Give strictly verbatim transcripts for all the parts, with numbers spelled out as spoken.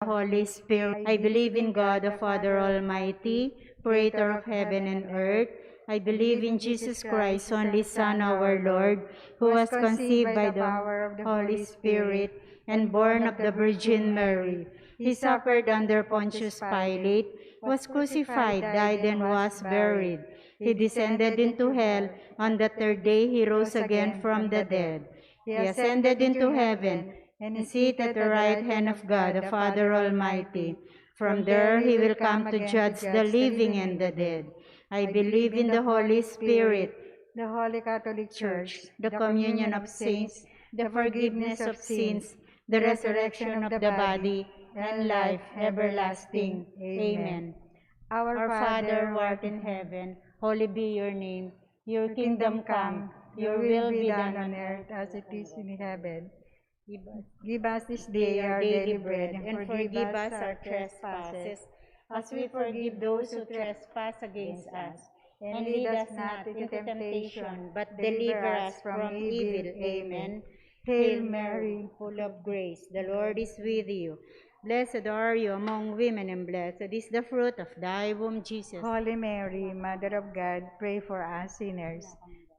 Holy Spirit. I believe in God, the Father Almighty, creator of heaven and earth. I believe in Jesus Christ, only Son, our Lord, who was conceived by the power of the Holy Spirit and born of the Virgin Mary. He suffered under Pontius Pilate, was crucified, died, and was buried. He descended into hell. On the third day he rose again from the dead. He ascended into heaven and is seated at the right hand of God, the Father Almighty. From there he will come to judge the living and the dead. I believe in the Holy Spirit, the Holy Catholic Church, the communion of saints, the forgiveness of sins, the resurrection of the body, and life everlasting. Amen. Our Father, who art in heaven, holy be your name. Your kingdom come, your will be done on earth as it is in heaven. Give us this day our daily bread, and forgive us our trespasses, as we forgive those who trespass against us. And lead us not into temptation, but deliver us from evil. Amen. Hail Mary, full of grace, the Lord is with you. Blessed are you among women, and blessed is the fruit of thy womb, Jesus. Holy Mary, Mother of God, pray for us sinners,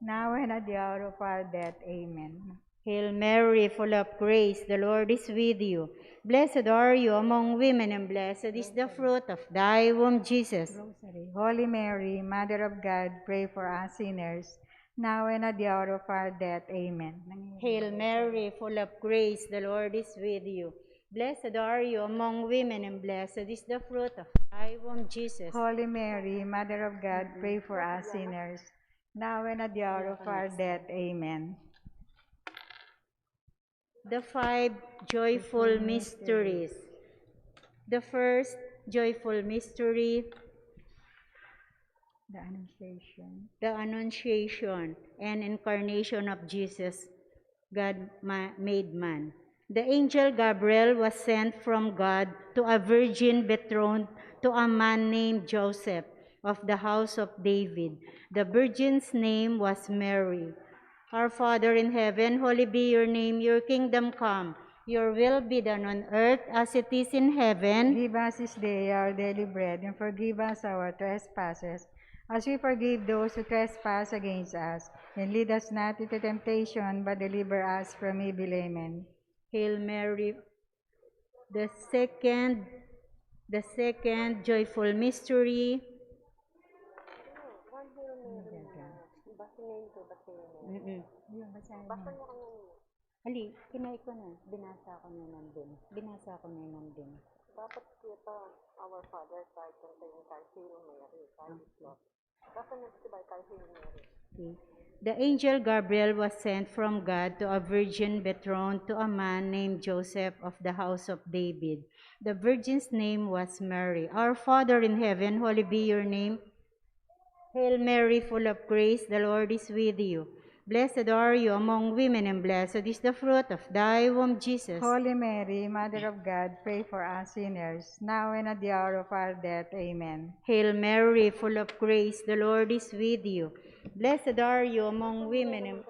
now and at the hour of our death. Amen. Hail Mary, full of grace, the Lord is with you. Blessed are you among women, and blessed is the fruit of thy womb, Jesus. Rosary. Holy Mary, Mother of God, pray for us sinners, now and at the hour of our death. Amen. Hail Mary, full of grace, the Lord is with you. Blessed are you among women, and blessed is the fruit of thy womb, Jesus. Holy Mary, Mother of God, pray for us sinners, now and at the hour of our death. Amen. The five joyful mysteries. The first joyful mystery, the Annunciation. The Annunciation and Incarnation of Jesus, God ma-, made man. The angel Gabriel was sent from God to a virgin betrothed to a man named Joseph of the house of David. The virgin's name was Mary. Our Father in heaven, holy be your name. Your kingdom come. Your will be done on earth as it is in heaven. Give us this day our daily bread, and forgive us our trespasses, as we forgive those who trespass against us. And lead us not into temptation, but deliver us from evil. Amen. Hail Mary. The second, the second joyful mystery. Mm-mm. Ali, kinay ko na. Binasa ko na nandun. Binasa ko na nandun. Dapat kita, Our Father, kahit yung tayo kay Hail Mary, kahit Okay. The angel Gabriel was sent from God to a virgin betrothed to a man named Joseph of the house of David. The virgin's name was Mary. Our Father in heaven, holy be your name. Hail Mary, full of grace, the Lord is with you. Blessed are you among women, and blessed is the fruit of thy womb, Jesus. Holy Mary, Mother of God, pray for us sinners, now and at the hour of our death. Amen. Hail Mary, full of grace, the Lord is with you. Blessed are you among women, and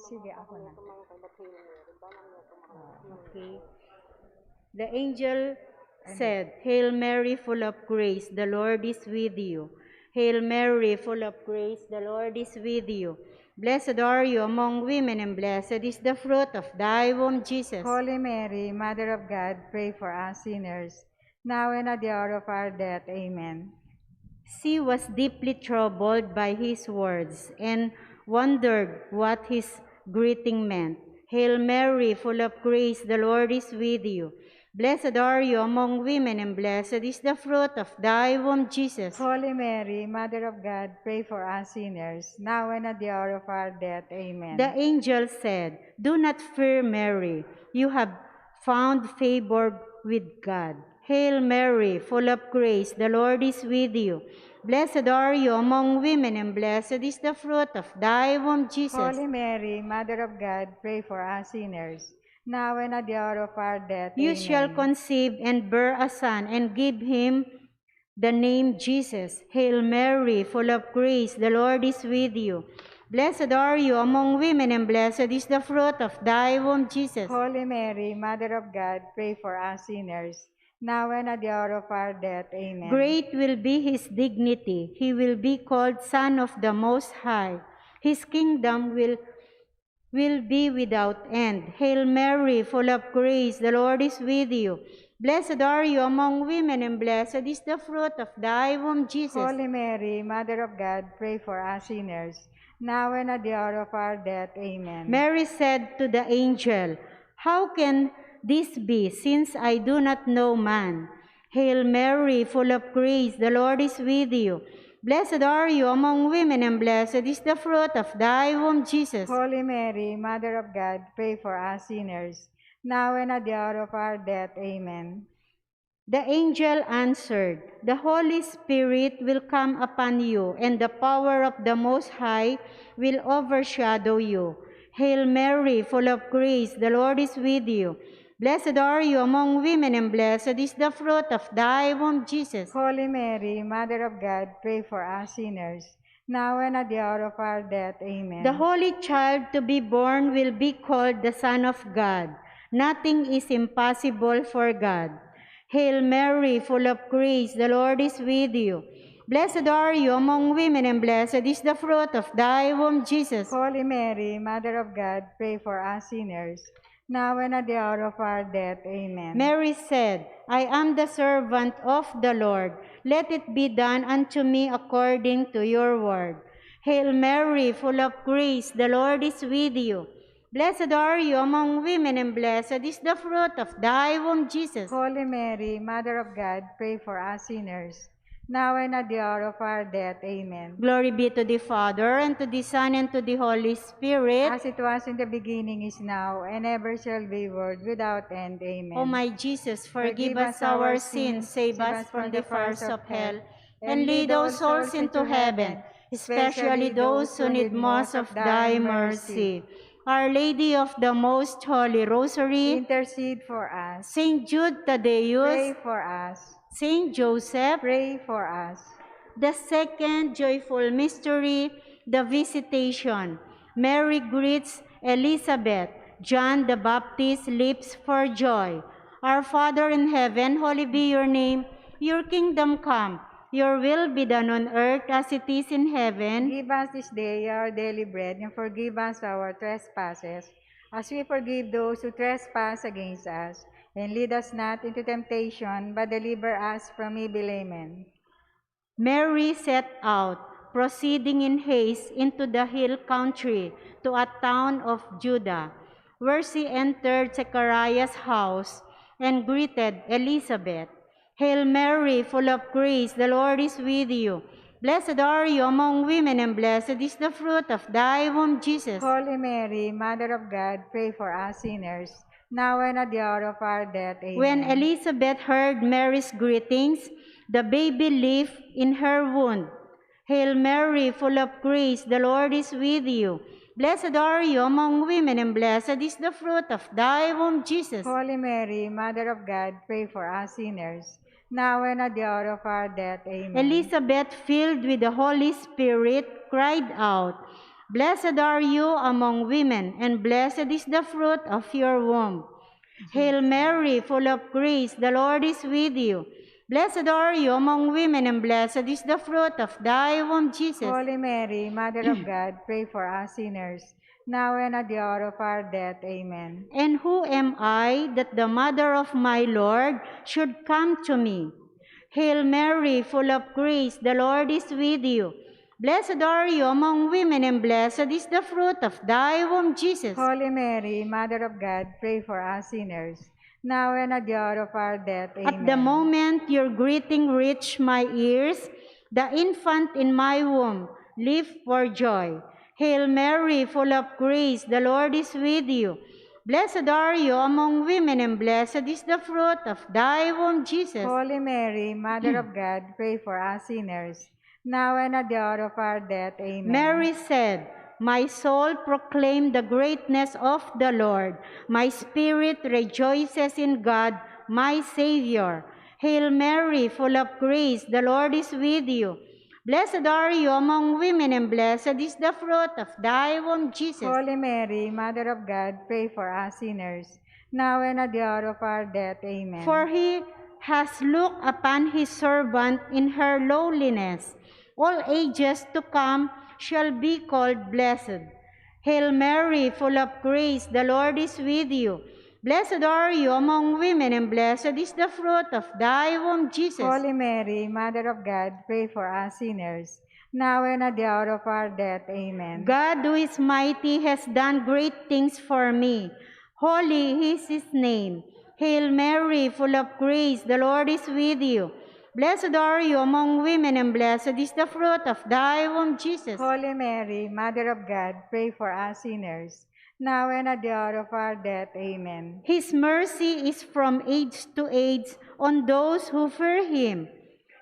Sige, ako na. Ah, okay. The angel said, "Hail Mary, full of grace, the Lord is with you. Hail Mary, full of grace, the Lord is with you. Blessed are you among women, and blessed is the fruit of thy womb, Jesus." Holy Mary, Mother of God, pray for us sinners, now and at the hour of our death. Amen. She was deeply troubled by his words and wondered what his greeting meant. Hail Mary, full of grace, the Lord is with you. Blessed are you among women, and blessed is the fruit of thy womb, Jesus. Holy Mary, Mother of God, pray for us sinners, now and at the hour of our death. Amen. The angel said, "Do not fear, Mary. You have found favor with God. Hail Mary, full of grace, the Lord is with you. Blessed are you among women, and blessed is the fruit of thy womb, Jesus." Holy Mary, Mother of God, pray for us sinners, now and at the hour of our death. You shall conceive and bear a son, and give him the name Jesus. Hail Mary, full of grace, the Lord is with you. Blessed are you among women, and blessed is the fruit of thy womb, Jesus. Holy Mary, Mother of God, pray for us sinners, now and at the hour of our death. Amen. Great will be his dignity. He will be called Son of the Most High. His kingdom will, will be without end. Hail Mary, full of grace, the Lord is with you. Blessed are you among women, and blessed is the fruit of thy womb, Jesus. Holy Mary, Mother of God, pray for us sinners, now and at the hour of our death. Amen. Mary said to the angel, "How can this be, since I do not know man?" Hail Mary, full of grace, the Lord is with you. Blessed are you among women, and blessed is the fruit of thy womb, Jesus. Holy Mary, Mother of God, pray for us sinners, now and at the hour of our death. Amen. The angel answered, "The Holy Spirit will come upon you, and the power of the Most High will overshadow you. Hail Mary, full of grace, the Lord is with you. Blessed are you among women, and blessed is the fruit of thy womb, Jesus." Holy Mary, Mother of God, pray for us sinners, now and at the hour of our death. Amen. The Holy Child to be born will be called the Son of God. Nothing is impossible for God. Hail Mary, full of grace, the Lord is with you. Blessed are you among women, and blessed is the fruit of thy womb, Jesus. Holy Mary, Mother of God, pray for us sinners, now and at the hour of our death. Amen. Mary said, "I am the servant of the Lord. Let it be done unto me according to your word." Hail Mary, full of grace, the Lord is with you. Blessed are you among women, and blessed is the fruit of thy womb, Jesus. Holy Mary, Mother of God, pray for us sinners, now and at the hour of our death. Amen. Glory be to the Father, and to the Son, and to the Holy Spirit. As it was in the beginning, is now, and ever shall be, world without end. Amen. O my Jesus, forgive us our sins, save us from the fires of hell, and lead all souls into heaven, especially those who need most of thy mercy. Our Lady of the Most Holy Rosary, intercede for us. Saint Jude Thaddeus, pray for us. Saint Joseph, pray for us. The second joyful mystery, the Visitation. Mary greets Elizabeth. John the Baptist leaps for joy. Our Father in heaven, holy be your name. Your kingdom come. Your will be done on earth as it is in heaven. Give us this day our daily bread, and forgive us our trespasses, as we forgive those who trespass against us. And lead us not into temptation, but deliver us from evil. Amen. Mary set out, proceeding in haste into the hill country to a town of Judah, where she entered Zechariah's house and greeted Elizabeth. Hail Mary, full of grace, the Lord is with you. Blessed are you among women, and blessed is the fruit of thy womb, Jesus. Holy Mary, Mother of God, pray for us sinners, now and at the hour of our death. Amen. When Elizabeth heard Mary's greetings, the baby leaped in her womb. Hail Mary, full of grace, the Lord is with you. Blessed are you among women, and blessed is the fruit of thy womb, Jesus. Holy Mary, Mother of God, pray for us sinners, now and at the hour of our death. Amen. Elizabeth, filled with the Holy Spirit, cried out, "Blessed are you among women, and blessed is the fruit of your womb." Hail Mary, full of grace, the Lord is with you. Blessed are you among women, and blessed is the fruit of thy womb, Jesus. Holy Mary, Mother of God, pray for us sinners, now and at the hour of our death. Amen. And who am I that the mother of my Lord should come to me? Hail Mary, full of grace, the Lord is with you. Blessed are you among women, and blessed is the fruit of thy womb, Jesus. Holy Mary, Mother of God, pray for us sinners, now and at the hour of our death. Amen. At the moment your greeting reached my ears, the infant in my womb leaped for joy. Hail Mary, full of grace, the Lord is with you. Blessed are you among women, and blessed is the fruit of thy womb, Jesus. Holy Mary, Mother of God, pray for us sinners, now and at the hour of our death. Amen. Mary said, "My soul proclaim the greatness of the Lord. My spirit rejoices in God, my Savior. Hail Mary, full of grace, the Lord is with you. Blessed are you among women, and blessed is the fruit of thy womb, Jesus. Holy Mary, Mother of God, pray for us sinners, now and at the hour of our death. Amen. For he has looked upon his servant in her lowliness. All ages to come shall be called blessed. Hail Mary, full of grace, the Lord is with you. Blessed are you among women, and blessed is the fruit of thy womb, Jesus. Holy Mary, Mother of God, pray for us sinners, now and at the hour of our death. Amen. God, who is mighty, has done great things for me. Holy is his name. Hail Mary, full of grace, the Lord is with you. Blessed are you among women, and blessed is the fruit of thy womb, Jesus. Holy Mary, Mother of God, pray for us sinners, now and at the hour of our death. Amen. His mercy is from age to age on those who fear him.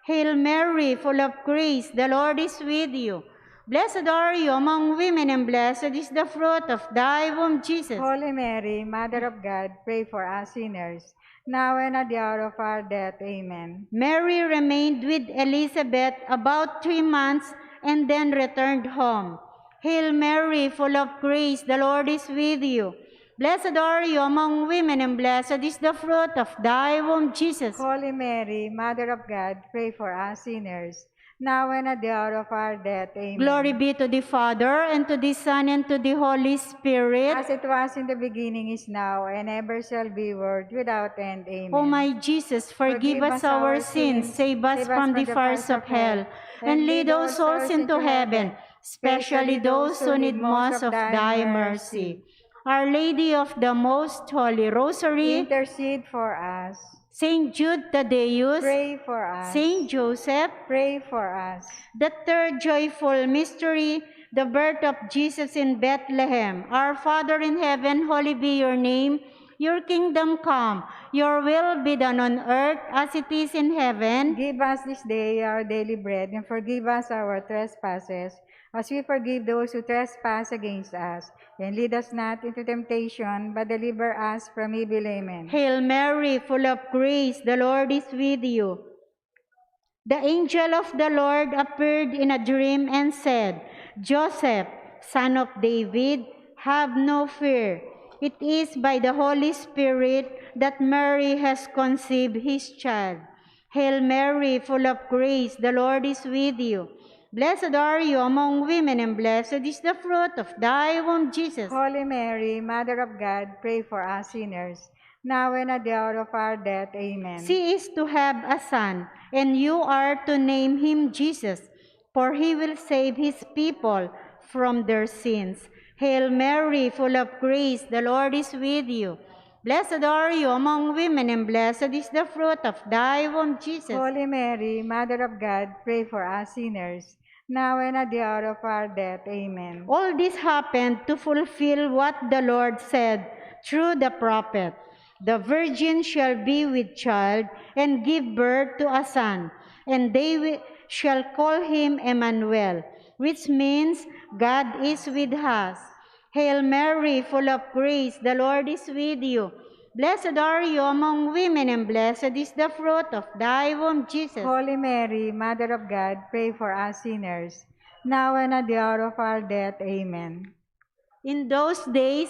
Hail Mary, full of grace, the Lord is with you. Blessed are you among women, and blessed is the fruit of thy womb, Jesus. Holy Mary, Mother of God, pray for us sinners, now and at the hour of our death. Amen. Mary remained with Elizabeth about three months and then returned home. Hail Mary, full of grace, the Lord is with you. Blessed are you among women, and blessed is the fruit of thy womb, Jesus. Holy Mary, Mother of God, pray for us sinners, now and at the hour of our death. Amen. Glory be to the Father, and to the Son, and to the Holy Spirit. As it was in the beginning, is now, and ever shall be, world without end. Amen. O my Jesus, forgive us our sins, save us from the fires of hell, and lead all souls into heaven, especially those who need most of thy mercy. Our Lady of the Most Holy Rosary, intercede for us. Saint Jude Thaddeus, pray for us. Saint Joseph, pray for us. The third joyful mystery, the birth of Jesus in Bethlehem. Our Father in heaven, holy be your name. Your kingdom come, your will be done on earth as it is in heaven. Give us this day our daily bread, and forgive us our trespasses, as we forgive those who trespass against us. And lead us not into temptation, but deliver us from evil. Amen. Hail Mary, full of grace, the Lord is with you. The angel of the Lord appeared in a dream and said, Joseph, son of David, have no fear. It is by the Holy Spirit that Mary has conceived his child. Hail Mary, full of grace, the Lord is with you. Blessed are you among women, and blessed is the fruit of thy womb, Jesus. Holy Mary, Mother of God, pray for us sinners, now and at the hour of our death. Amen. She is to have a son, and you are to name him Jesus, for he will save his people from their sins. Hail Mary, full of grace, the Lord is with you. Blessed are you among women, and blessed is the fruit of thy womb, Jesus. Holy Mary, Mother of God, pray for us sinners, now and at the hour of our death. Amen. All this happened to fulfill what the Lord said through the prophet. The virgin shall be with child and give birth to a son, and they wi-, shall call him Emmanuel, which means God is with us. Hail Mary, full of grace, the Lord is with you. Blessed are you among women, and blessed is the fruit of thy womb, Jesus. Holy Mary, Mother of God, pray for us sinners, now and at the hour of our death. Amen. In those days,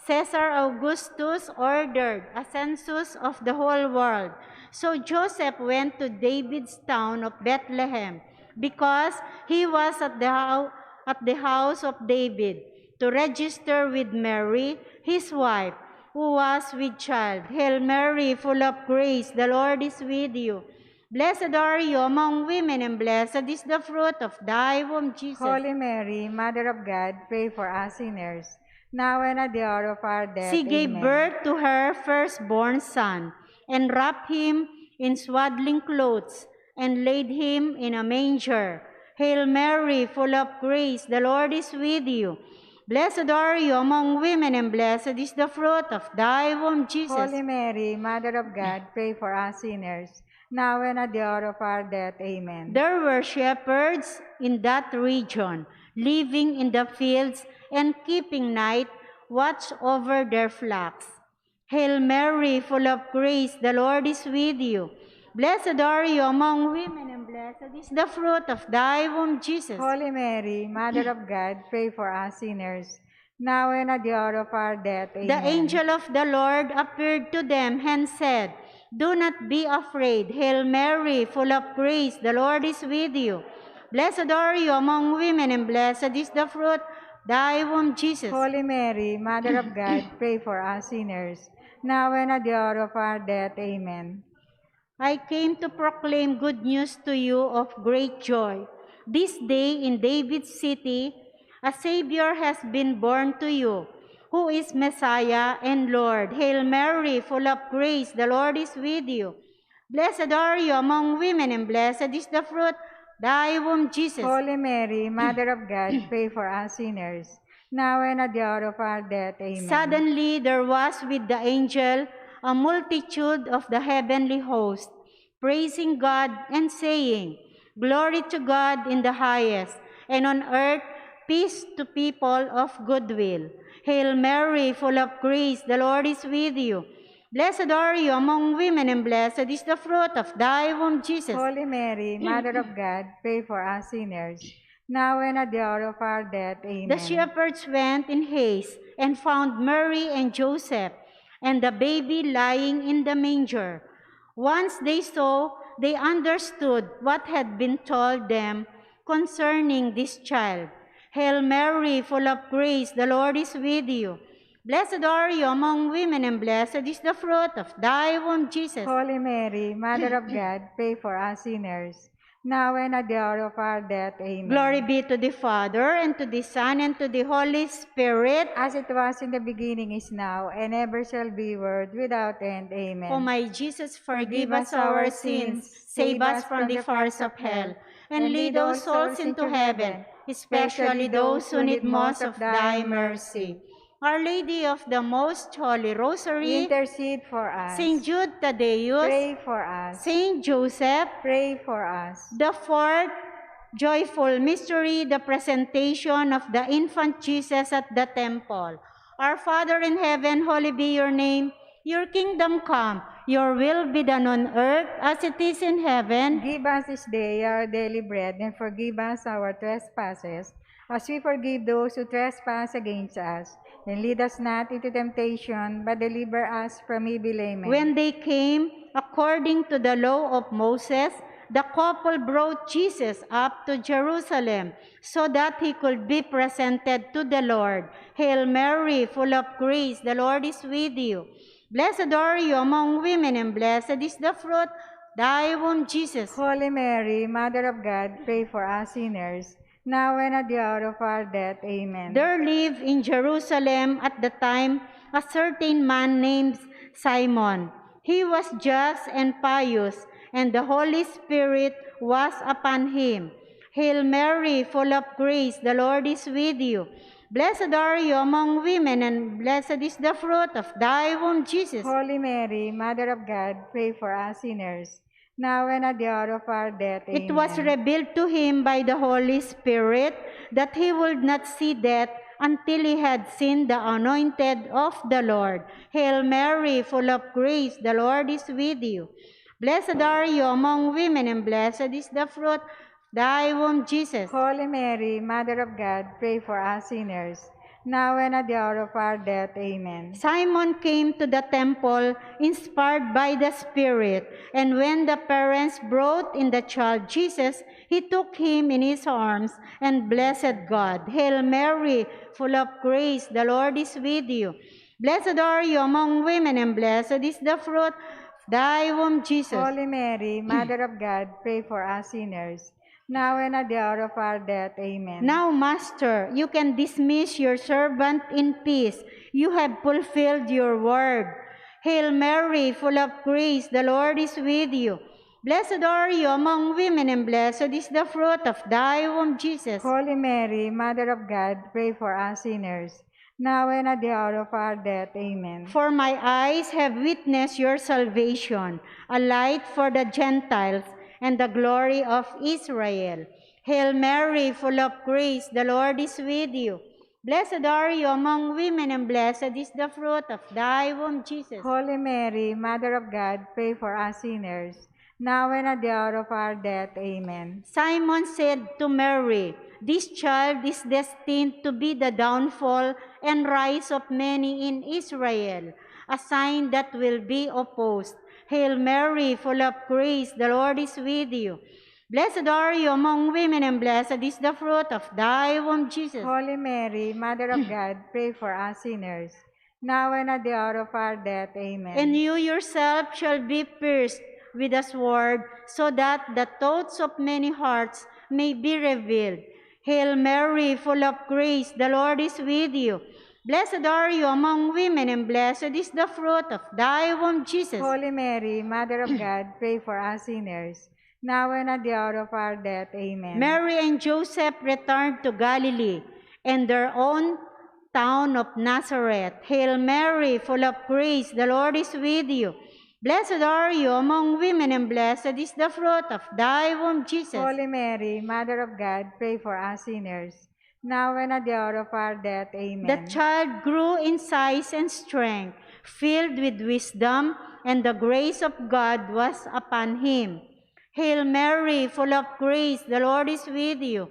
Caesar Augustus ordered a census of the whole world. So Joseph went to David's town of Bethlehem, because he was at the hou-, at the house of David, to register with Mary, his wife, who was with child. Hail Mary, full of grace, the Lord is with you. Blessed are you among women, and blessed is the fruit of thy womb, Jesus. Holy Mary, Mother of God, pray for us sinners, now and at the hour of our death. She gave birth to her firstborn son, and wrapped him in swaddling clothes, and laid him in a manger. Hail Mary, full of grace, the Lord is with you. Blessed are you among women, and blessed is the fruit of thy womb, Jesus. Holy Mary, Mother of God, pray for us sinners, now and at the hour of our death. Amen. There were shepherds in that region, living in the fields and keeping night watch over their flocks. Hail Mary, full of grace, the Lord is with you. Blessed are you among women, and blessed Blessed is the fruit of thy womb, Jesus. Holy Mary, Mother of God, pray for us sinners, now and at the hour of our death. Amen. The angel of the Lord appeared to them and said, "Do not be afraid. Hail Mary, full of grace, the Lord is with you. Blessed are you among women, and blessed is the fruit thy womb, Jesus." Holy Mary, Mother of God, pray for us sinners, now and at the hour of our death. Amen. I came to proclaim good news to you of great joy. This day in David's city, a Savior has been born to you, who is Messiah and Lord. Hail Mary, full of grace, the Lord is with you. Blessed are you among women, and blessed is the fruit thy womb, Jesus. Holy Mary, Mother of God, pray for us sinners, now and at the hour of our death. Amen. Suddenly there was with the angel a multitude of the heavenly host, praising God and saying, "Glory to God in the highest, and on earth peace to people of good will. Hail Mary, full of grace, the Lord is with you. Blessed are you among women, and blessed is the fruit of thy womb, Jesus." Holy Mary, Mother of God, pray for us sinners, now and at the hour of our death. Amen. The shepherds went in haste and found Mary and Joseph and the baby lying in the manger. Once they saw, they understood what had been told them concerning this child. "Hail Mary, full of grace, the Lord is with you. Blessed are you among women, and blessed is the fruit of thy womb, Jesus." Holy Mary, Mother of God, pray for us sinners, now and at the hour of our death. Amen. Glory be to the Father, and to the Son, and to the Holy Spirit. As it was in the beginning, is now, and ever shall be, world without end. Amen. O my Jesus, forgive us our sins, save us from the fires of hell, and lead all souls into heaven, especially those who need most of thy mercy. Our Lady of the Most Holy Rosary, intercede for us. Saint Jude Thaddeus, pray for us. Saint Joseph, pray for us. The fourth joyful mystery, the presentation of the infant Jesus at the temple. Our Father in heaven, holy be your name. Your kingdom come, your will be done on earth as it is in heaven. Give us this day our daily bread, and forgive us our trespasses, as we forgive those who trespass against us. And lead us not into temptation, but deliver us from evil. Amen. When they came, according to the law of Moses, the couple brought Jesus up to Jerusalem, so that he could be presented to the Lord. Hail Mary, full of grace, the Lord is with you. Blessed are you among women, and blessed is the fruit thy womb, Jesus. Holy Mary, Mother of God, pray for us sinners, now and at the hour of our death. Amen. There lived in Jerusalem at the time a certain man named Simon. He was just and pious, and the Holy Spirit was upon him. Hail Mary, full of grace, the Lord is with you. Blessed are you among women, and blessed is the fruit of thy womb, Jesus. Holy Mary, Mother of God, pray for us sinners, now and at the hour of our death. Amen. It was revealed to him by the Holy Spirit that he would not see death until he had seen the anointed of the Lord. Hail Mary, full of grace, the Lord is with you. Blessed are you among women, and blessed is the fruit thy womb, Jesus. Holy Mary, Mother of God, pray for us sinners, now and at the hour of our death. Amen. Simon came to the temple inspired by the Spirit, and when the parents brought in the child Jesus, he took him in his arms and blessed God. Hail Mary, full of grace, the Lord is with you. Blessed are you among women, and blessed is the fruit of thy womb, Jesus. Holy Mary, Mother of God, pray for us sinners, now and at the hour of our death. Amen. Now, Master, you can dismiss your servant in peace. You have fulfilled your word. Hail Mary, full of grace, the Lord is with you. Blessed are you among women, and blessed is the fruit of thy womb, Jesus. Holy Mary, Mother of God, pray for us sinners, now and at the hour of our death. Amen. For my eyes have witnessed your salvation, a light for the Gentiles and the glory of Israel. Hail Mary, full of grace, the Lord is with you. Blessed are you among women, and blessed is the fruit of thy womb, Jesus. Holy Mary, Mother of God, pray for us sinners, now and at the hour of our death. Amen. Simon said to Mary, "This child is destined to be the downfall and rise of many in Israel, a sign that will be opposed. Hail Mary, full of grace, the Lord is with you. Blessed are you among women, and blessed is the fruit of thy womb, Jesus." Holy Mary, Mother of God, pray for us sinners, now and at the hour of our death. Amen. "And you yourself shall be pierced with a sword, so that the thoughts of many hearts may be revealed. Hail Mary, full of grace, the Lord is with you. Blessed are you among women, and blessed is the fruit of thy womb, Jesus." Holy Mary, Mother of God, pray for us sinners, now and at the hour of our death. Amen. Mary and Joseph returned to Galilee and their own town of Nazareth. Hail Mary, full of grace, the Lord is with you. Blessed are you among women, and blessed is the fruit of thy womb, Jesus. Holy Mary, Mother of God, pray for us sinners, now and at the hour of our death. Amen. The child grew in size and strength, filled with wisdom, and the grace of God was upon him. Hail Mary, full of grace, the Lord is with you.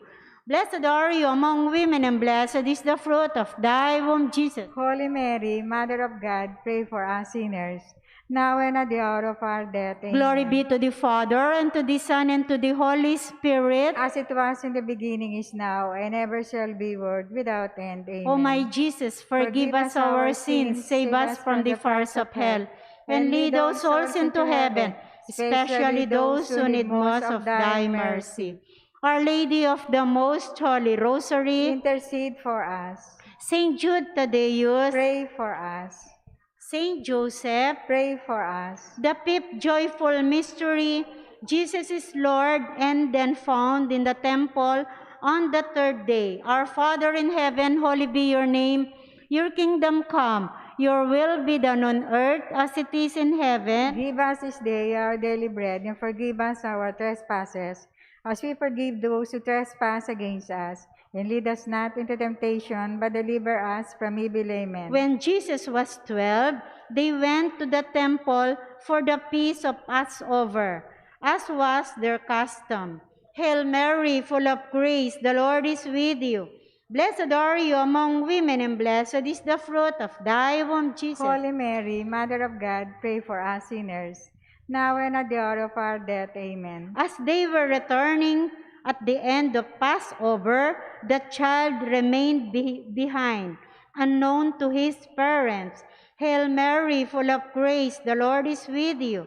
Blessed are you among women, and blessed is the fruit of thy womb, Jesus. Holy Mary, Mother of God, pray for us sinners, now and at the hour of our death. Amen. Glory be to the Father, and to the Son, and to the Holy Spirit. As it was in the beginning, is now, and ever shall be, world without end. Amen. O my Jesus, forgive us our sins, save us from the fires of hell, and lead all souls into heaven, especially those who need most of thy mercy. Our Lady of the Most Holy Rosary, intercede for us. Saint Jude Thaddeus, pray for us. Saint Joseph, pray for us. The fifth joyful mystery, Jesus is Lord and then found in the temple on the third day. Our Father in heaven, holy be your name. Your kingdom come, your will be done on earth as it is in heaven. Give us this day our daily bread, and forgive us our trespasses, as we forgive those who trespass against us. And lead us not into temptation, but deliver us from evil. Amen. When Jesus was twelve, they went to the temple for the feast of Passover, as was their custom. Hail Mary, full of grace, the Lord is with you. Blessed are you among women, and blessed is the fruit of thy womb, Jesus. Holy Mary, Mother of God, pray for us sinners, now and at the hour of our death. Amen. As they were returning at the end of Passover, the child remained be-, behind, unknown to his parents. Hail Mary, full of grace, the Lord is with you.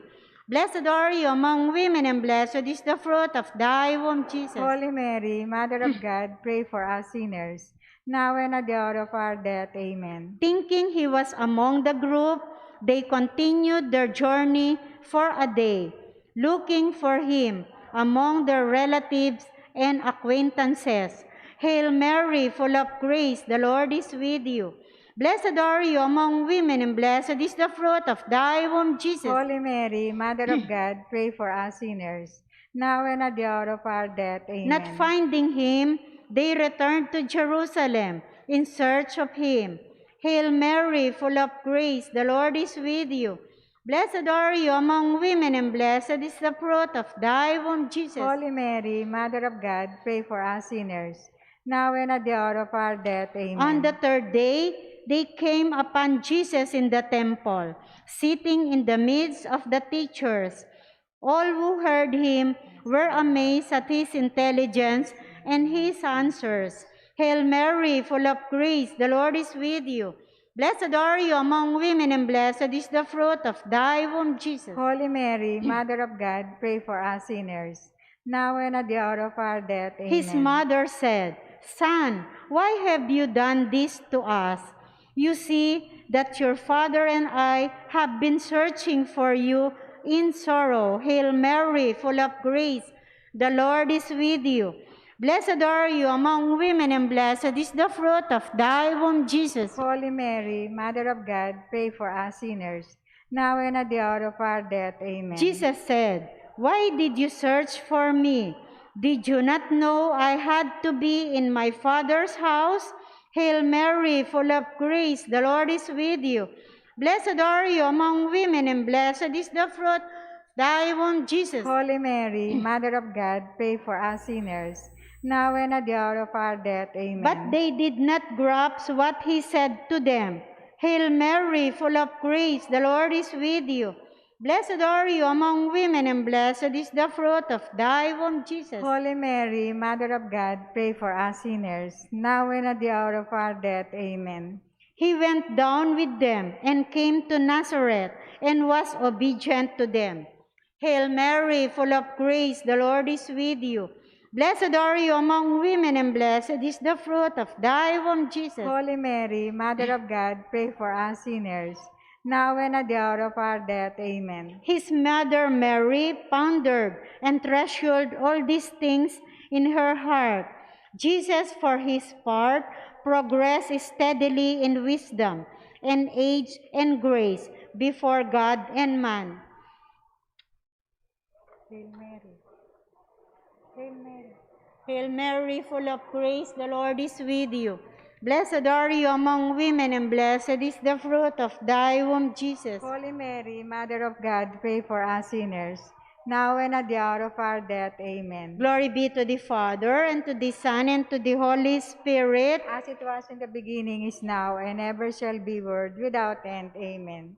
Blessed are you among women, and blessed is the fruit of thy womb, Jesus. Holy Mary, Mother of God, pray for us sinners, now and at the hour of our death. Amen. Thinking he was among the group, they continued their journey for a day, looking for him among their relatives and acquaintances. Hail Mary, full of grace, the Lord is with you. Blessed are you among women, and blessed is the fruit of thy womb, Jesus. Holy Mary, Mother of God, pray for us sinners, now and at the hour of our death. Amen. Not finding him, they returned to Jerusalem in search of him. Hail Mary, full of grace, the Lord is with you. Blessed are you among women, and blessed is the fruit of thy womb, Jesus. Holy Mary, Mother of God, pray for us sinners, now and at the hour of our death. Amen. On the third day, they came upon Jesus in the temple, sitting in the midst of the teachers. All who heard him were amazed at his intelligence and his answers. Hail Mary, full of grace, the Lord is with you. Blessed are you among women, and blessed is the fruit of thy womb, Jesus. Holy Mary, Mother of God, pray for us sinners, now and at the hour of our death. Amen. His mother said, "Son, why have you done this to us? You see that your father and I have been searching for you in sorrow." Hail Mary, full of grace, the Lord is with you. Blessed are you among women, and blessed is the fruit of thy womb, Jesus. Holy Mary, Mother of God, pray for us sinners, now and at the hour of our death. Amen. Jesus said, "Why did you search for me? Did you not know I had to be in my Father's house?" Hail Mary, full of grace, the Lord is with you. Blessed are you among women, and blessed is the fruit thy womb, Jesus. Holy Mary, Mother of God, pray for us sinners, now and at the hour of our death. Amen. But they did not grasp what he said to them. Hail Mary, full of grace, the Lord is with you. Blessed are you among women, and blessed is the fruit of thy womb, Jesus. Holy Mary, Mother of God, pray for us sinners, now and at the hour of our death. Amen. He went down with them and came to Nazareth and was obedient to them. Hail Mary, full of grace, the Lord is with you. Blessed are you among women, and blessed is the fruit of thy womb, Jesus. Holy Mary, Mother of God, pray for us sinners, now and at the hour of our death. Amen. His mother Mary pondered and treasured all these things in her heart. Jesus, for his part, progressed steadily in wisdom and age and grace before God and man. Hail Mary. Hail Mary. Hail Mary, full of grace, the Lord is with you. Blessed are you among women, and blessed is the fruit of thy womb, Jesus. Holy Mary, Mother of God, pray for us sinners, now and at the hour of our death. Amen. Glory be to the Father, and to the Son, and to the Holy Spirit. As it was in the beginning, is now, and ever shall be, world without end. Amen.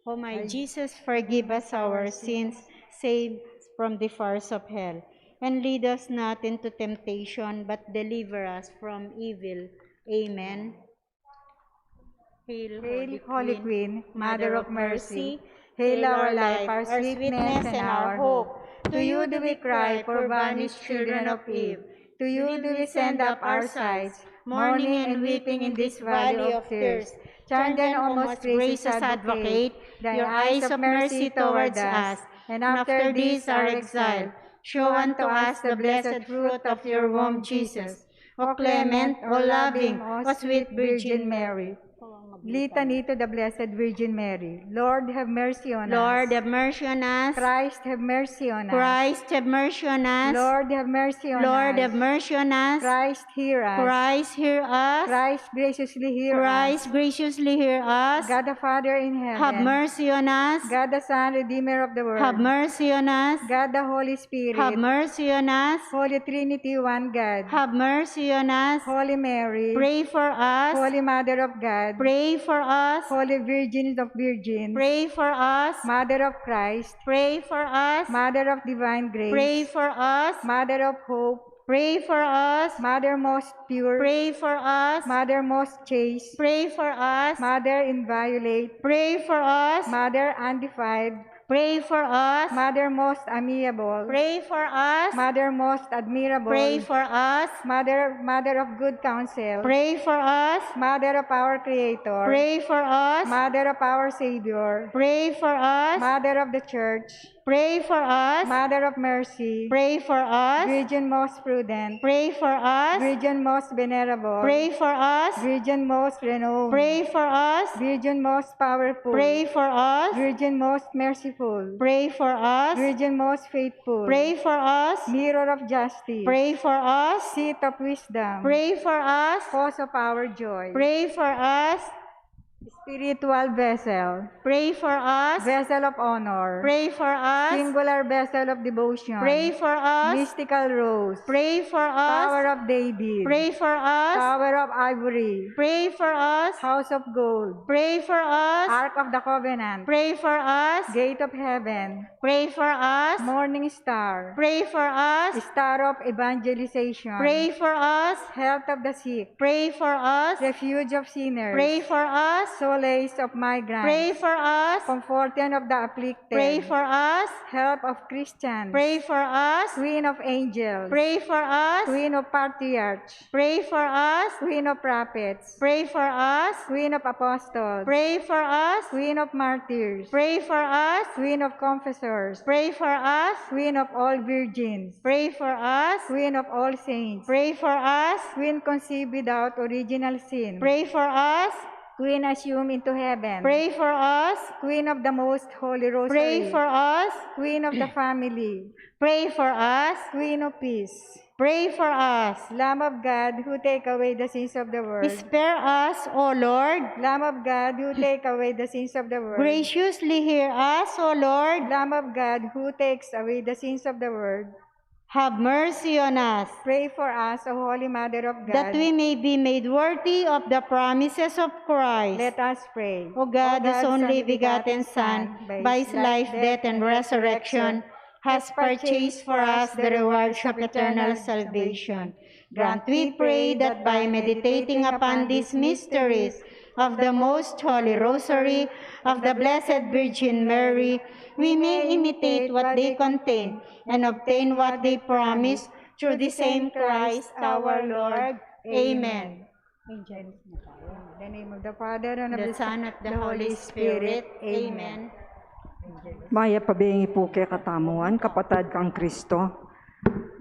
O my Jesus, forgive us our sins, save us from the fires of hell, and lead us not into temptation, but deliver us from evil. Amen. Hail, Hail, Holy Queen, Mother of Mercy. Hail our life, our sweetness, and our hope. To you do we cry, poor banished children of Eve. To you do we send up our sighs, mourning and weeping in this valley of tears. Turn then, O most gracious Advocate, your eyes of mercy towards us, and after this our exile, show unto us the blessed fruit of your womb, Jesus. O clement, O loving, O sweet Virgin Mary. Litany to the Blessed Virgin Mary. Lord, have mercy on us. Lord, have mercy on us. Christ, have mercy on us. Christ, have mercy on us. Lord, have mercy on us. Lord, have mercy on us. Christ, hear us. Christ, hear us. Christ, graciously hear us. Christ, graciously hear us. God the Father in heaven, have mercy on us. God the Son, Redeemer of the world, have mercy on us. God the Holy Spirit, have mercy on us. Holy Trinity, one God, have mercy on us. Holy Mary, pray for us. Holy Mother of God, pray for us. Holy Virgin of Virgins, pray for us. Mother of Christ, pray for us. Mother of Divine Grace, pray for us. Mother of Hope, pray for us. Mother most pure, pray for us. Mother most chaste, pray for us. Mother inviolate, pray for us. Mother undefiled, pray for us. Mother most amiable, pray for us. Mother most admirable, pray for us. Mother, Mother of good counsel, pray for us. Mother of our Creator, pray for us. Mother of our Savior, pray for us. Mother of the Church, pray for us. Mother of Mercy, pray for us. Virgin most prudent, pray for us. Virgin most venerable, pray for us. Virgin most renowned, pray for us. Virgin most powerful, pray for us. Virgin most merciful, pray for us. Virgin most faithful, pray for us. Mirror of justice, pray for us. Seat of wisdom, pray for us. Cause of our joy, pray for us. Spiritual vessel, pray for us. Vessel of honor, pray for us. Singular vessel of devotion, pray for us. Mystical rose, pray for us. Tower of David, pray for us. Tower of ivory, pray for us. House of gold, pray for us. Ark of the Covenant, pray for us. Gate of heaven, pray for us. Morning star, pray for us. Star of evangelization, pray for us. Health of the sick, pray for us. Refuge of sinners, pray for us. Solace of migrants, pray for us. Comforter of the afflicted, pray for us. Help of Christians, pray for us. Queen of angels, pray for us. Queen of patriarchs, pray for us. Queen of prophets, pray for us. Queen of apostles, pray for us. Queen of martyrs, pray for us. Queen of confessors, pray for us. Queen of all virgins, pray for us. Queen of all saints, pray for us. Queen conceived without original sin, pray for us. Queen assumed into heaven, pray for us. Queen of the most holy rosary, pray for us. Queen of the family, pray for us. Queen of peace, Pray for us. Lamb of God, who take away the sins of the world. Spare us, O Lord. Lamb of God, who take away the sins of the world. Graciously hear us, O Lord. Lamb of God, who takes away the sins of the world. Have mercy on us. Pray for us, O Holy Mother of God. That we may be made worthy of the promises of Christ. Let us pray. O God, whose only begotten Son, by his life, death, and resurrection, has purchased for us the rewards of eternal salvation. Grant, we pray, that by meditating upon these mysteries of the Most Holy Rosary of the Blessed Virgin Mary, we may imitate what they contain and obtain what they promise, through the same Christ our Lord. Amen. Angels na tayo. In the name of the Father, and of the Son, and of the Holy Spirit. Amen. Mayap a bengi pu kekatamu ngan, kapatad kang Kristo.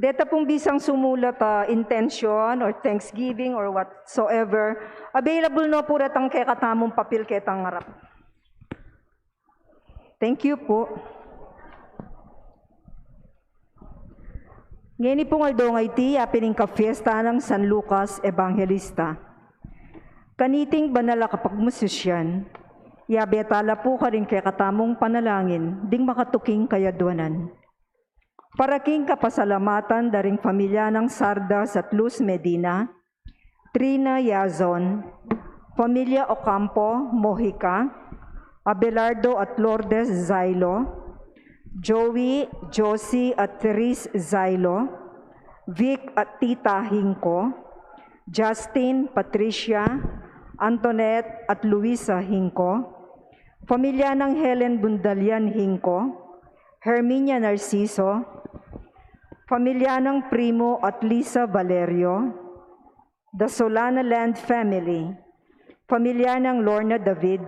Deta pung bisang sumulat a intention or thanksgiving or whatsoever, available no pu retang kekatamung papil ketang arap. Thank you pu. Ngeni pung aldo ngeni, yapin ing kapiesta nang San Lucas Evangelista. Kaniting banal a kapagmususian, yabe tala pu karing kekatamung panalangin ding makatuking kayadwanan. Para king kapasalamatan da ring pamilya nang Sardas at Luz Medina, Trina Yazon, pamilya Ocampo Mojica, Abelardo at Lourdes Zailo, Joey, Josie at Therese Zailo, Vic at Tita Hinco, Justin, Patricia, Antoinette at Luisa Hinco, pamilya nang Helen Bundalian Hinco, Herminia Narciso, pamilya nang Primo at Lisa Valerio, the Solana Land family, pamilya nang Lorna David,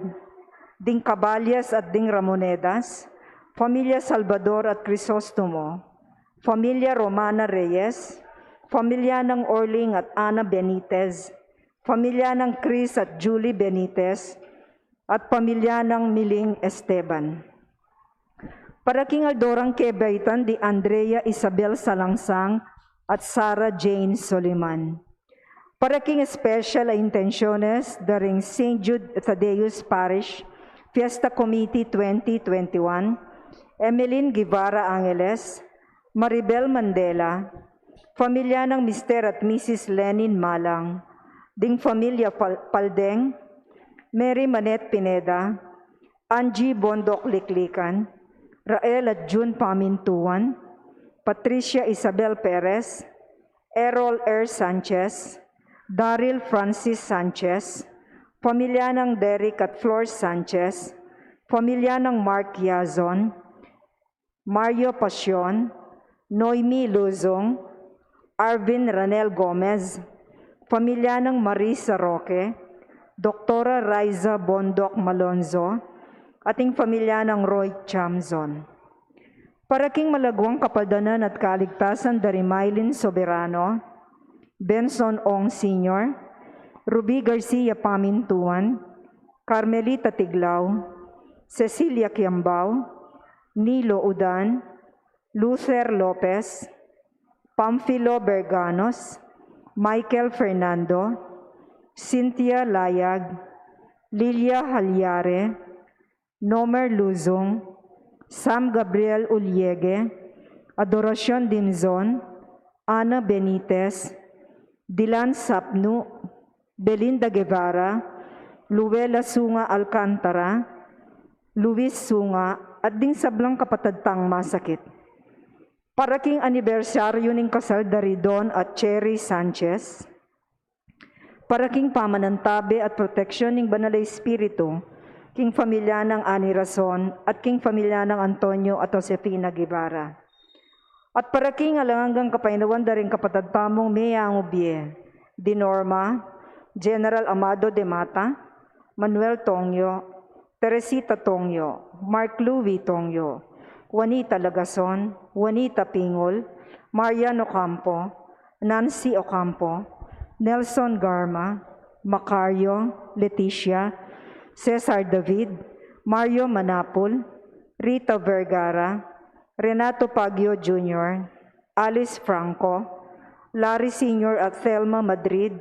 ding Caballas at ding Ramonedas, pamilya Salvador at Crisostomo, pamilya Romana Reyes, pamilya nang Orling at Ana Benitez, pamilya nang Chris at Julie Benitez, at pamilya nang Miling Esteban. Para king aldo rang kebaitan di Andrea Isabel Salangsang at Sarah Jane Soliman. Para king special a intenciones da ring Saint Jude Thaddeus Parish Fiesta Committee twenty twenty-one, Emeline Guevara Angeles, Maribel Mandela, pamilya nang Mister at Missus Lenin Malang, ding pamilya Pal-, Paldeng, Mary Manette Pineda, Angie Bondoc Liklikan, Rael at June Pamintuan, Patricia Isabel Perez, Errol R. Sanchez, Daryl Francis Sanchez, pamilya nang Derek at Flor Sanchez, pamilya nang Mark Yazon, Mario Pasion, Noemi Luzong, Arvin Ranel Gomez, pamilya nang Marisa Roque, Doktora Riza Bondoc Malonzo, at ing pamilya nang Roy Chamzon. Para king malagwang kapadanan at kaligtasan da ri Mylene Soberano, Benson Ong Senior, Ruby Garcia Pamintuan, Carmelita Tiglao, Cecilia Kiambao, Nilo Udan, Luther Lopez, Pamfilo Berganos, Michael Fernando, Cynthia Layag, Lilia Halyare, Nomer Luzon, Sam Gabriel Uliege, Adoracion Dimzon, Ana Benitez, Dilan Sapnu, Belinda Guevara, Luella Sunga Alcantara, Luis Sunga, at ding sablang kapatad tang masakit. Para king anibersaryu ning kasal da ri Don at Cherry Sanchez, para king pamanantabe at proteksyon ning Banal a Espiritu, king pamilya nang Ani Rason at king pamilya nang Antonio at Josefina Guevara. At para king alang anggang kapaynawan da ring kapatad tamung meangu bie, di Norma, General Amado de Mata, Manuel Tongyo, Teresita Tongyo, Mark Louis Tongyo, Juanita Lagason, Juanita Pingol, Marian Ocampo, Nancy Ocampo, Nelson Garma, Macario, Leticia, Cesar David, Mario Manapul, Rita Vergara, Renato Pagio Junior, Alice Franco, Larry Senior at Thelma Madrid,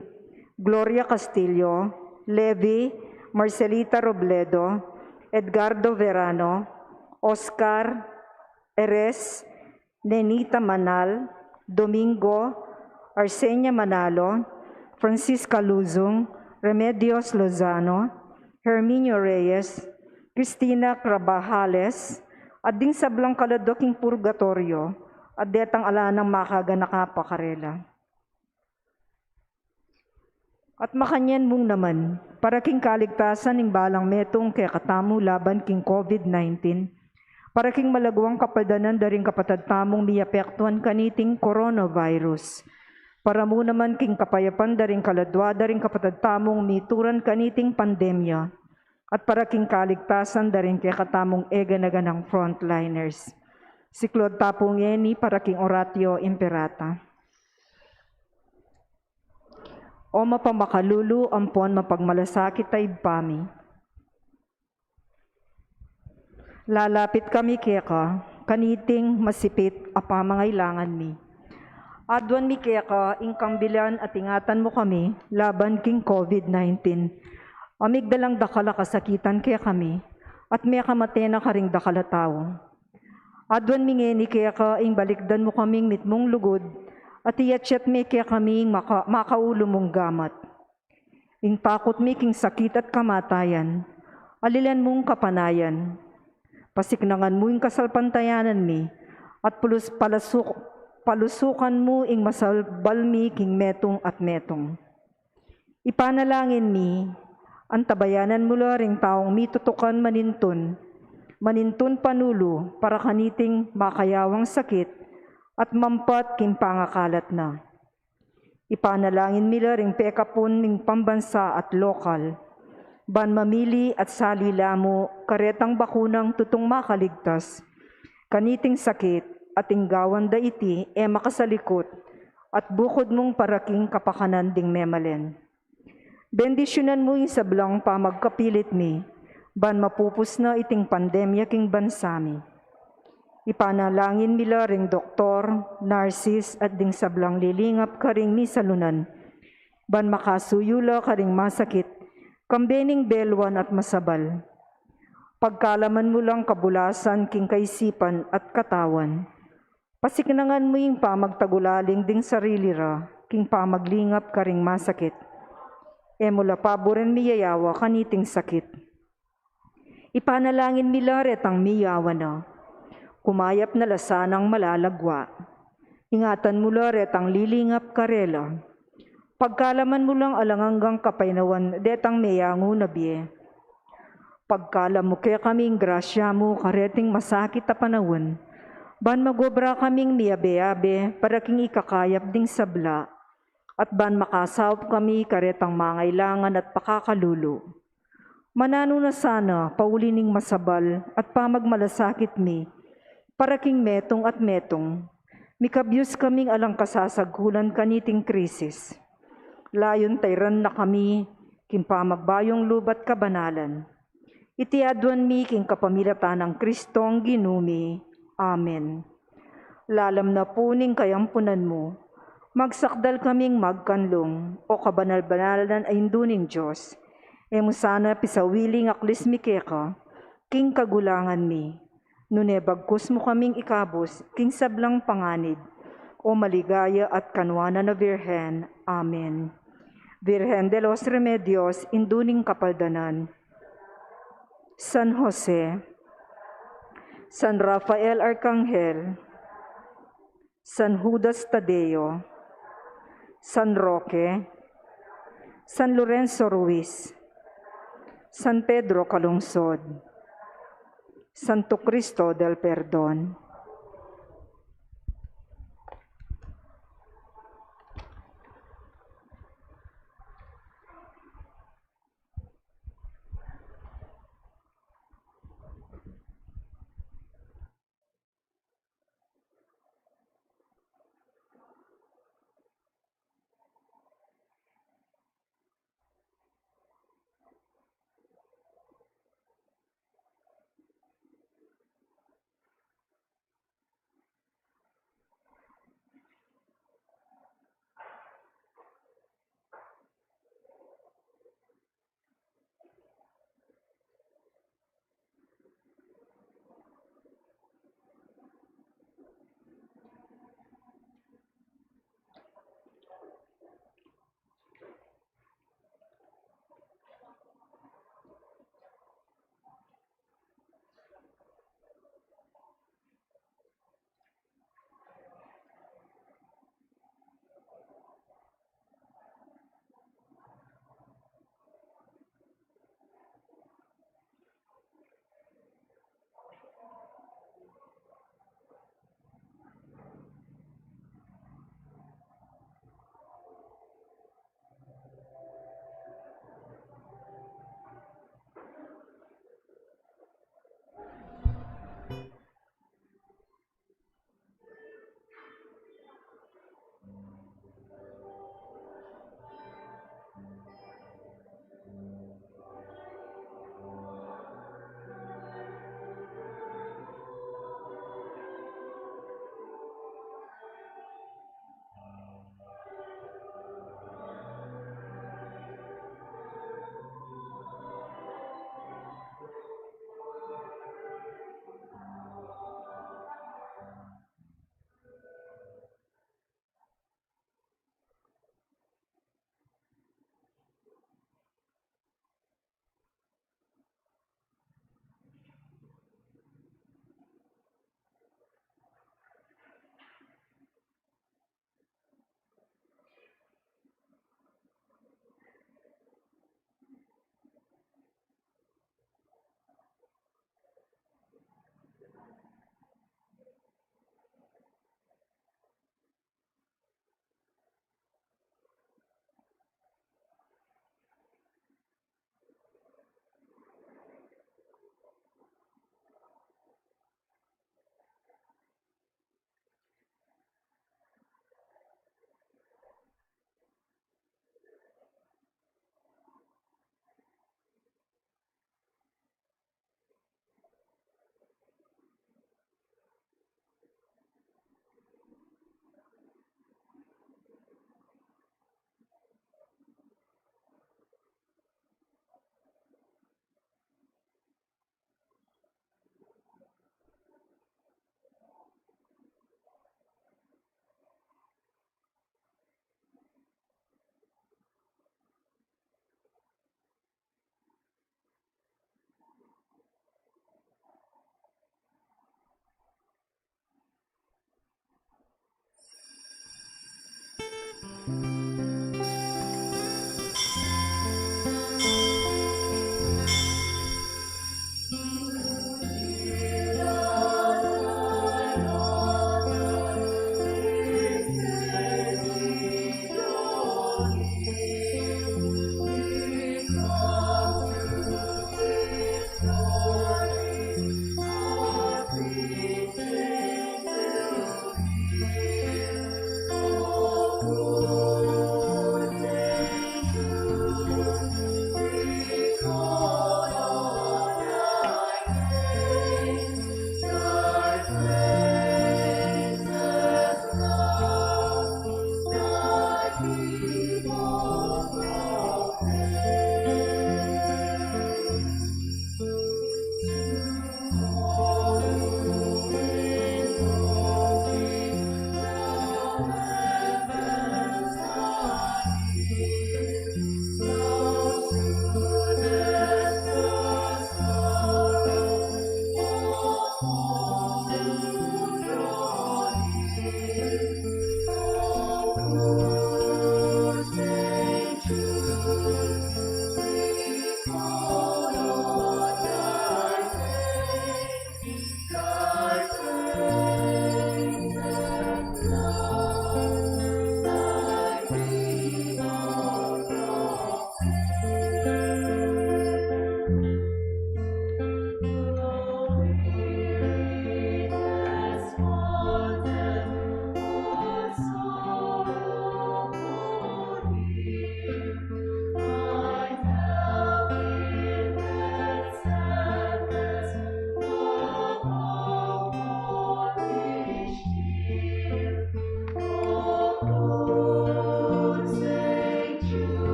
Gloria Castillo, Levi, Marcelita Robledo, Edgardo Verano, Oscar Eres, Nenita Manal, Domingo, Arsenia Manalo, Francisca Luzon, Remedios Lozano, Herminio Reyes, Cristina Carvajales, at ding sablang kaladwa king purgatoryo, at detang ala nang makaganaka pa karela. At makanyan mu naman, para king kaligtasan ning balang metung kekatamu laban king COVID nineteen, para king malaguang kapaldanan da ring kapatad tamung miapektuan kaniting coronavirus, para mu naman king kapayapan da ring kaladwa da ring kapatad tamung mituran kaniting pandemya, at para king kaligtasan da ring kekatamung eganaganang frontliners. Siklaud ta pu ngeni para king Oratio Imperata. O mapamakalulu ampon mapagmalasakit a Ibpa mi, lalapit kami keka kaniting masipit a pamangailangan mi. Aduan mi keka ing kambilan at ingatan mu kami laban king COVID nineteen. Amigdalang dakal a kasakitan kekami, at mekamate na karing dakal a tau. Aduan mi ngeni keka ing balikdan mu kaming mitmung lugud, at iyatyat me kekami ing maka-, makaulu mung gamat. Ing takut mi king sakit at kamatayan, alilan mung kapanayan. Pasiknangan mu ing kasalpantayanan mi, at pulus-, palasuk-, palusukan mu ing masabal mi king metung at metung. Ipanalangin mi, antabayanan mu la ring taung mitutukan manintun, manintun panulu para kaniting makayawang sakit at mampat king pangakalat na. Ipanalangin mi la ring pekapun ning pambansa at lokal, ban mamili at sali la mu karetang bakunang tutung makaligtas kaniting sakit, at ing gawan da iti e makasalikut, at bukud mung para king kapakanan ding memalen. Bendisyunan mu ing sablang pamagkapilit mi, ban mapupus na iting pandemya king bansa mi. Ipanalangin mi la ring doktor, narsis, at ding sablang lilingap karing misalunan, ban makasuyu la karing masakit, kambe ning beluan at masabal. Pagkalaman mu lang kabulasan king kaisipan at katawan. Pasiknangan mu ing pamagtagulaling ding sarili ra king pamaglingap karing masakit. E mu la paburen miyayawa kaniting sakit. Ipanalangin mi la retang miyawa na. Kumayap na la sanang malalagwa. Ingatan mu la retang lilingap karela. Pagkalaman mu lang alang anggang kapaynawan detang meyangu na bie. Pagkalam mu kekami ing grasya mu kareting masakit a panaun, ban magobra kaming miyabe-abe para king ikakayap ding sabla, at ban makasaup kami karetang mangailangan at pakakalulu. Mananu na sana pauli ning masabal at pamagmalasakit mi, para king metung at metung, mikabyus kaming alang kasasagkulan kaniting krisis. Layun tairan na kami king pamagbayung lub at kabanalan. Iti aduan mi king kapamilatan nang Kristong Ginu mi. Amen. Lalam na pu ning kayampunan mu, magsakdal kaming magkanlung, o kabanal-banalan a Indu ning Dios. E mu sana pisawili ing aklis mi keka king kagulangan mi, nune bagkus mu kaming ikabus king sablang panganib, o maligaya at kanuanan a Birhen. Amen. Virgen de los Remedios, Indu ning Kapaldanan, San Jose, San Rafael Arkanghel, San Judas Tadeo, San Roque, San Lorenzo Ruiz, San Pedro Calungsod, Santo Cristo del Perdon.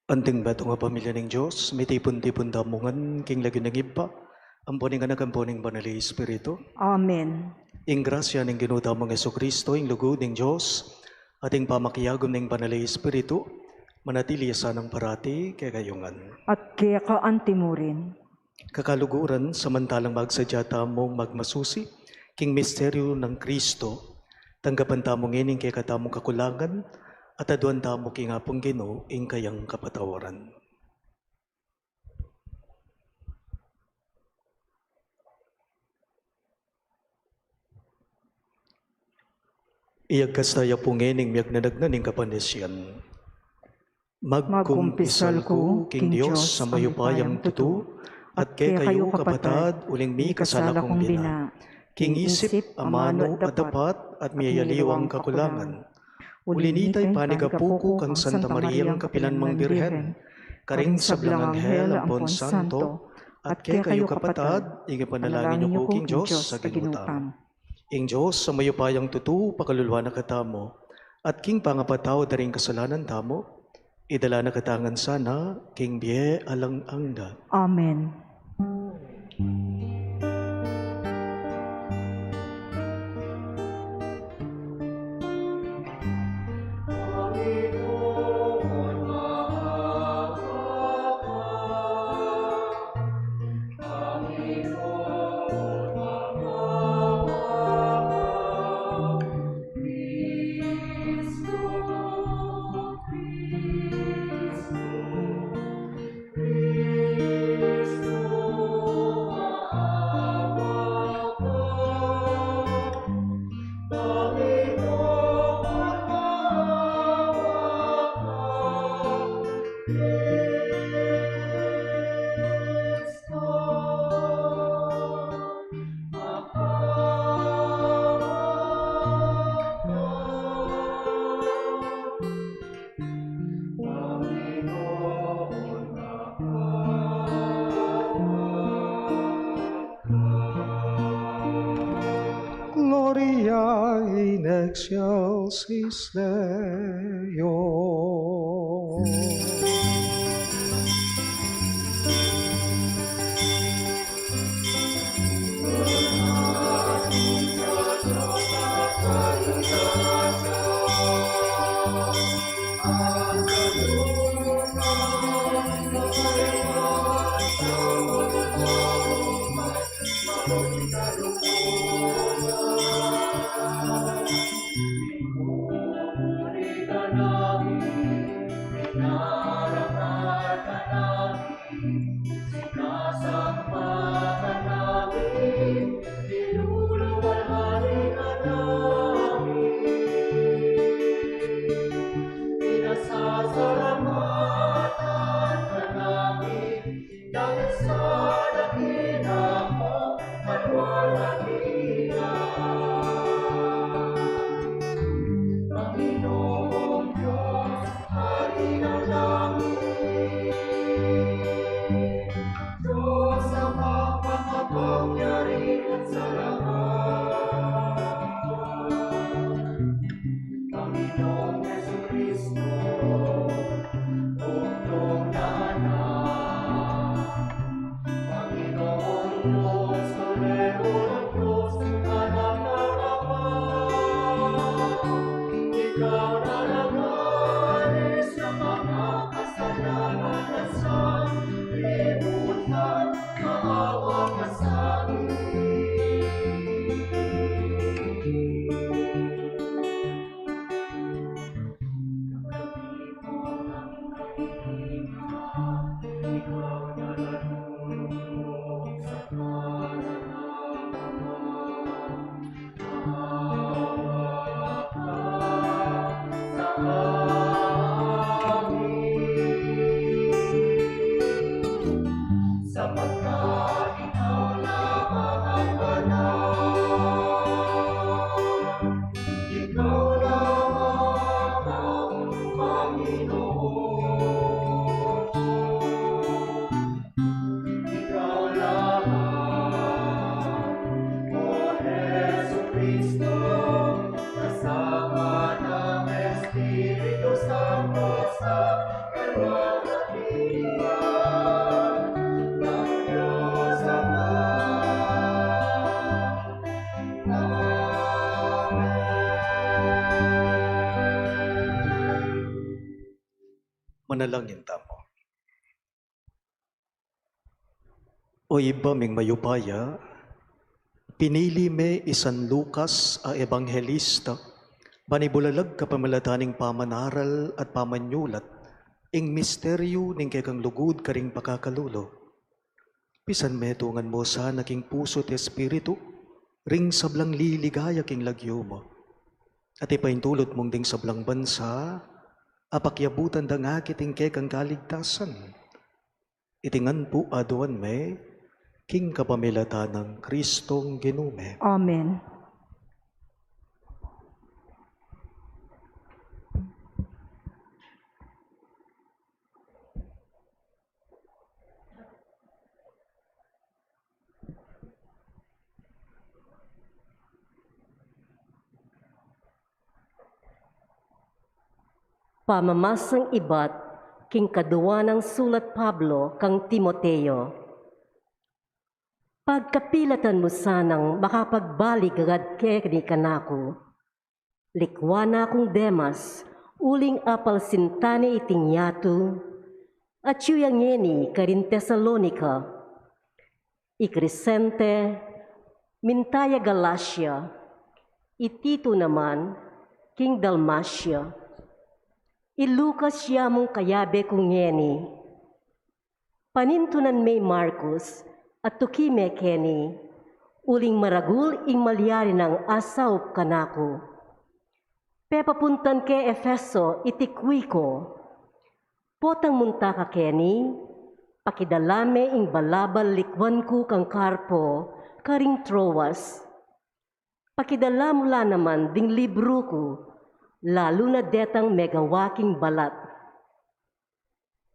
Anting metung a pamilya ning Dios, mitipun-tipun tamu ngan king lagyu ning Ibpa, ampo ning Anak, ampo ning Banal a Espiritu. Amen. Ing grasya ning Ginu tamung Jesucristo, ing lugud ning Dios, at ing pamakiagum ning Banal a Espiritu, manatili ya sanang parati kekayu ngan. At keka antimurin. Kakaluguran, samantalang magsadya tamung magmasusi king misteryu nang Kristu, tanggapan tamu ngeni ing kekatamung kakulangan at aduan tamu king Apung Ginu ing kayang kapatawaran. Iyagkas taya pu ngening miyagnanagnan ning kapanisian. Magkumpisal ku king Dios a mayupayang tutu, at kekayu kapatad, uling mikasala kung bina, king isip, amanu, at dapat, at miyayaliwang kakulangan. Uli nita, ipanigapu ku kang Santa Mariang kapilan mang Birhen, karing sablang anghel ampon santo, at kekayu kapatad, ing ipanalangin yu ku king Dios a Ginu tamu. Ing Dios a mayupayang tutu, pakaluluan na katamu, at king pangapatawad da ring kasalanan tamu, idala na katamu ngan sana king bie alang angga. Amen. Gloria in excelsis Deo. Ikaw lamang, Panginoon. Ikaw lamang, O Jesucristo, kasama ng Espiritu Santo sa kalwalatian. Manalangin tamu. O Ibpa ming mayupaya, pinili me i San Lucas a ebanghelista, ban ibulalag kapamilatan ning pamanaral at pamanyulat ing misteryu ning kekang lugud karing pakakalulu. Pisan metungan mu sana king pusu't espiritu ring sablang liligaya king lagyu mu. At ipaintulut mung ding sablang bansa, apakiabutan da ngakit ing kekang kaligtasan. Iti ngan pu aduan me, king kapamilatan nang Kristong Ginu mi. Amen. Pamamasang ibat king kadua nang sulat Pablo kang Timoteo. Pagkapilatan mu sanang makapagbalik agad keni kanaku. Likuan na kung Demas, uling apalsintan ne iting yatu, atyu ya ngeni karin Tesalonica. I Crescente, minta ya Galacia, i Tito naman, king Dalmacia. I Lucas ya mung kayabe ku ngeni. Panintunan me i Marcos, at tuki me keni, uling maragul ing malyari nang asaup kanaku. Pepapuntan ke Efeso i Tiquico. Potang munta ka keni, pakidala me ing balabal likuan ku kang Carpo, karing Troas. Pakidala mu la naman ding libru ku, lalu na detang megawa king balat.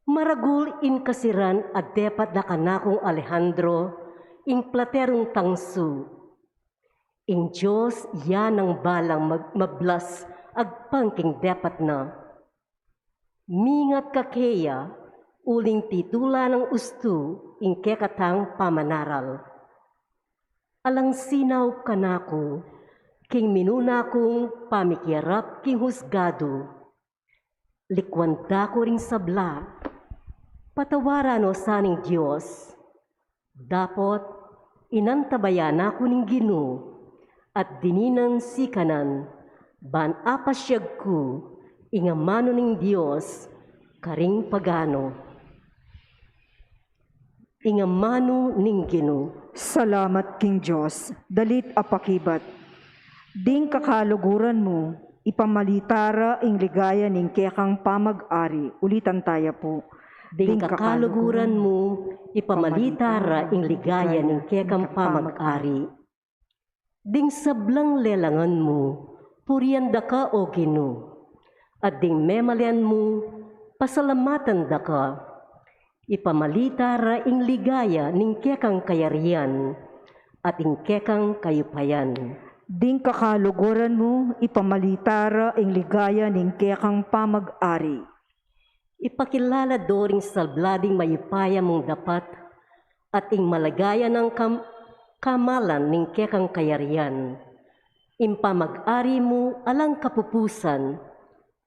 Maragul ing kasiran a depat na kanakung Alejandro, ing platerung tangsu. Ing Dios ya nang balang mag-, mablas agpang king depat na. Mingat ka keya, uling titulan nang ustu ing kekatang pamanaral. Alang sinaup kanaku, king minuna kung pamikiarap king husgadu. Likuan da ku ring sabla, patawaran no sa ning Dios. Dapot, inantabayan na ku ning Ginu, at dininan sikanan, ban apasyag ku, ing amanu ning Dios, karing pagano. Ing amanu ning Ginu. Salamat king Dios. Dalit a pakibat. Ding kakaluguran mu, ipamalita ra ing ligaya ning kekang pamag-ari. Ulitan taya pu. Ding kakaluguran mu, ipamalita ra ing ligaya ning kekang pamag-ari. Ding sablang lelangan mu, purian da ka, o Ginu, at ding memalen mu, pasalamatan da ka. Ipamalita ra ing ligaya ning kekang kayarian, at ing kekang kayupayan. Ding kakaluguran mu, ipamalita ra ing ligaya ning kekang pamag-ari. Ipakilala do ring sabla ding mayupaya mung dapat, at ing maligaya nang kam-, kamalan ning kekang kayarian. Ing pamag-ari mu alang kapupusan,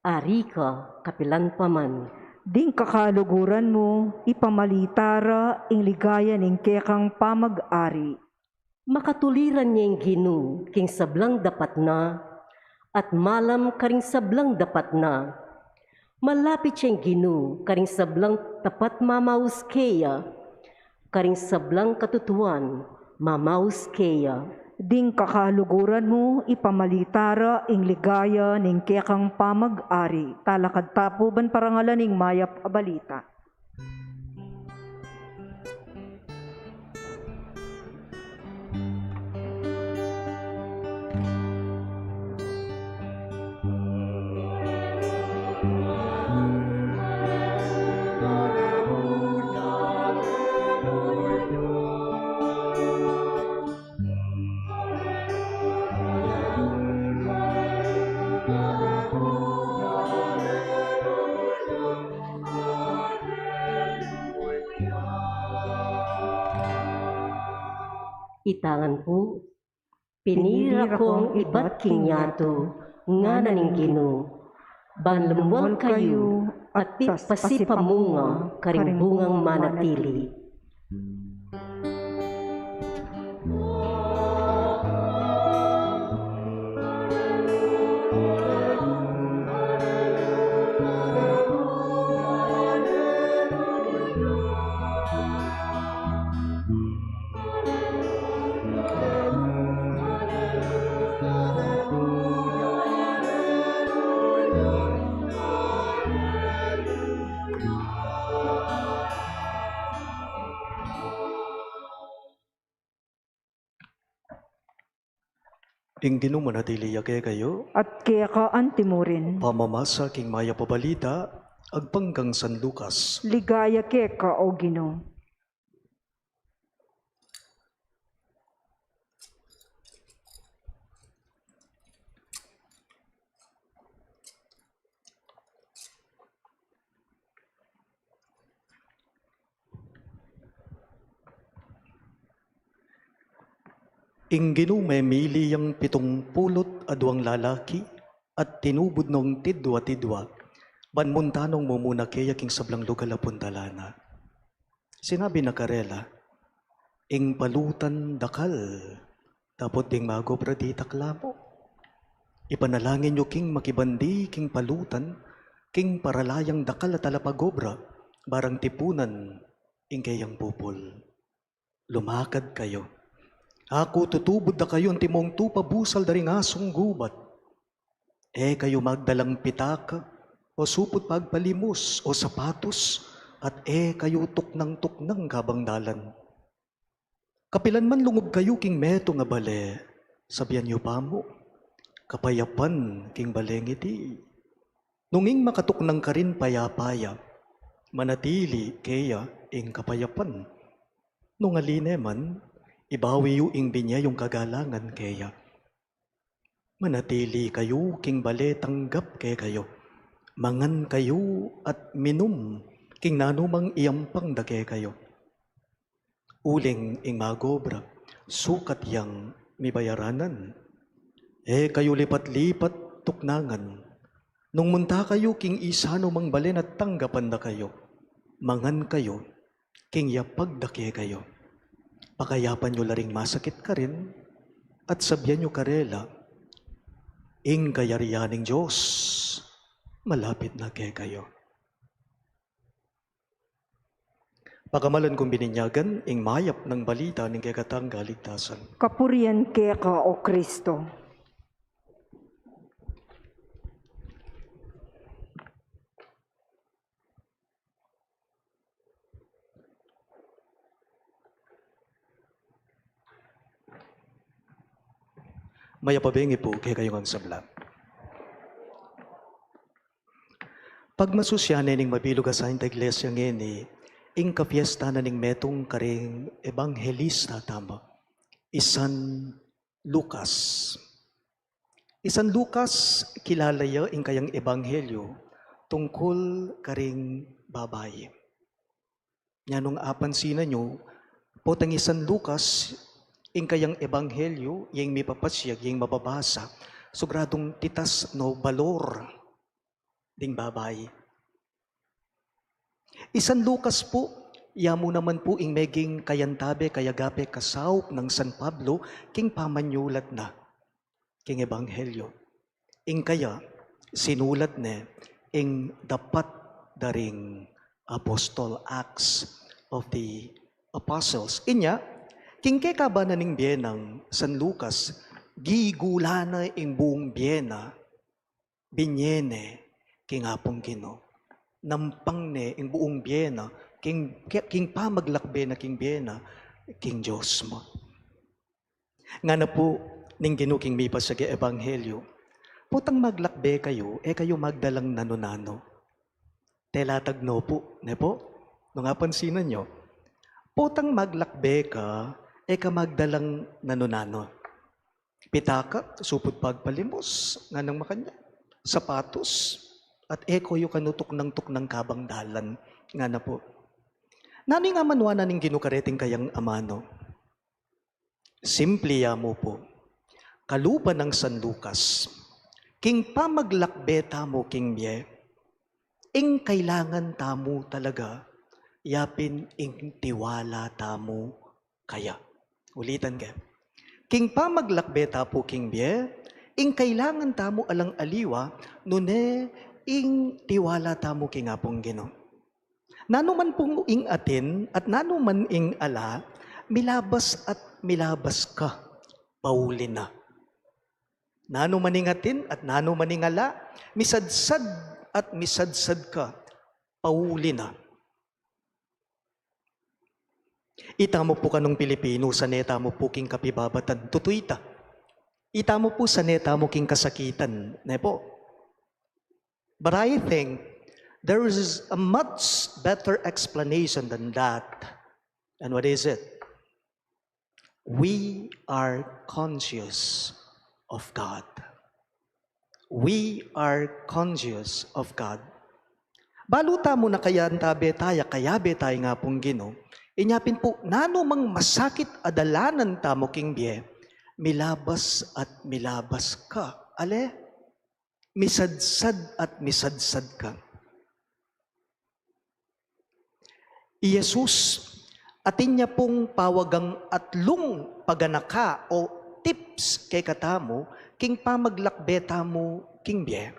ari ka kapilan pa man. Ding kakaluguran mu, ipamalita ra ing ligaya ning kekang pamag-ari. Makatuliran ya ing Ginu king sablang dapat na, at malam karing sablang dapat na. Malapit ya ing Ginu karing sablang tapat mamaus keya, karing sablang katutuan mamaus keya. Ding kakaluguran mu, ipamalita ra ing ligaya ning kekang pamag-ari. Talakad ta pu ban parangalan ing mayap a balita. Ita ngan pu, pinili ra kong ibat king yatu, ngana ning Ginu. Ban lumuag kayu at pi-, pasipamunga karing bungang manatili. Ing Ginu manatili ya kekayu. At keka antimurin. Pamamasa king Mayap a Balita agpang kang San Lucas. Ligaya keka, O Ginu. Ing Ginu memili yang pitung pulu't aduang lalaki at tinubud nong tidwa-tidwa, ban munta nong mumuna keya king sablang lugal a puntalan na. Sinabi na karela, "Ing palutan dakal, dapot ding mag-obra ditak la mu. Ipanalangin yu king makibandi king palutan, king parala yang dakal a talapag-obra, barang tipunan ing keyang pupul. Lumakad kayu. Aku tutubud da kayu antimong tupa busal da ring asung gubat. E kayu magdalang pitaka, o suput pagpalimus, o sapatus, at e kayu tuknang-tuknang kabang dalan. Kapilan man lungub kayu king metung a bale, sabian yu pa mu, 'Kapayapan king baleng iti.' Nung ing makatuknang karin payapa ya, manatili keya ing kapayapan. Nung ali ne man, ibawi yu ing binye yung kagalangan keya. Manatili kayu king bale tanggap kekayu. Mangan kayu at minum king nanumang iampang da kekayu. Uling ing mag-obra, sukat yang mibayaranan. E kayu lipat-lipat tuknangan. Nung munta kayu king isanu mang bale na tanggapan da kayu, mangan kayu king yapag da kekayu. Pakayapan yu la ring masakit karin, at sabian yu karela, 'Ing kayarian ning Dios malapit na kekayu.'" Pakamalan kung bininyagan ing mayap nang balita ning kekatang kaligtasan. Kapurian keka, O Kristo. Mayap a bengi pu kekayu ngan sabla. Pagmasusyan ne ning mabilug a Santa Iglesia ngeni, ing kapiesta na ning metung karing ebanghelista tamu, i San Lucas. I San Lucas, kilala ya ing kayang ebanghelyo tungkul karing babai. Nya nung apansinan yu, potang i San Lucas, ing kayang ebanghelyo, ing mipapasiag, ing mababasa, sugradung titas no balor ding babai. I San Lucas pu, ya mu naman pu ing meging kayantabe, kayagape, kasaup nang San Pablo king pamanyulat na king ebanghelyo. Ing kaya, sinulat ne ing dapat da ring apostol, Acts of the Apostles. Inya, king kekaban na ning bie nang San Lucas, gigula na ing buung bie na, binye ne king Apung Ginu. Nampang ne ing buung bie na king, king pamaglakbe na king bie na king Dios mu. Ngana pu ning Ginu king mipasiag a ebanghelyo, "Potang maglakbe kayu, e kayu magdalang nanu-nanu." Tela tagno pu, ne pu? Nung apansinan yu, "Potang maglakbe ka, e ka magdalang nanu-nanu. Pitaka, suput pagpalimus," nganang makanyan, "sapatus, at e kayu kanu tuknang-tuknang kabang dalan," ngana pu. Nanu ing amanuan na ning Ginu kareting kayang amanu? Simple ya mu pu. Kalupa nang San Lucas, King pamaglakbe tamu king bie, ing kailangan tamu talaga, yapin ing tiwala tamu kaya. Ulitan ke. King pamaglakbe tamu king bie, ing kailangan tamu alang aliwa, nune ing tiwala tamu king Apung Ginu. Nanu man pung ing atin at nanu man ing ala, milabas at milabas ka, pauli na. Nanu man ing atin at nanu man ing ala, misadsad at misadsad ka, pauli na. Itamu pu kanung Pilipinu, sane tamu pu king kapibabatan, tutu ita. Itamu pu, sane tamu king kasakitan, ne pu? But I think there is a much better explanation than that. And what is it? We are conscious of God. We are conscious of God. Balu tamu na kaya antabe taya, kayabe taya king Apung Ginu, inya pin pu, nanu mang masakit a dalanan tamu king bie, milabas at milabas ka. Ale? Misadsad at misadsad ka. I Jesus, atin ya pung pawagang atlung paganaka o tips kekatamu, king pamaglakbe tamu king bie.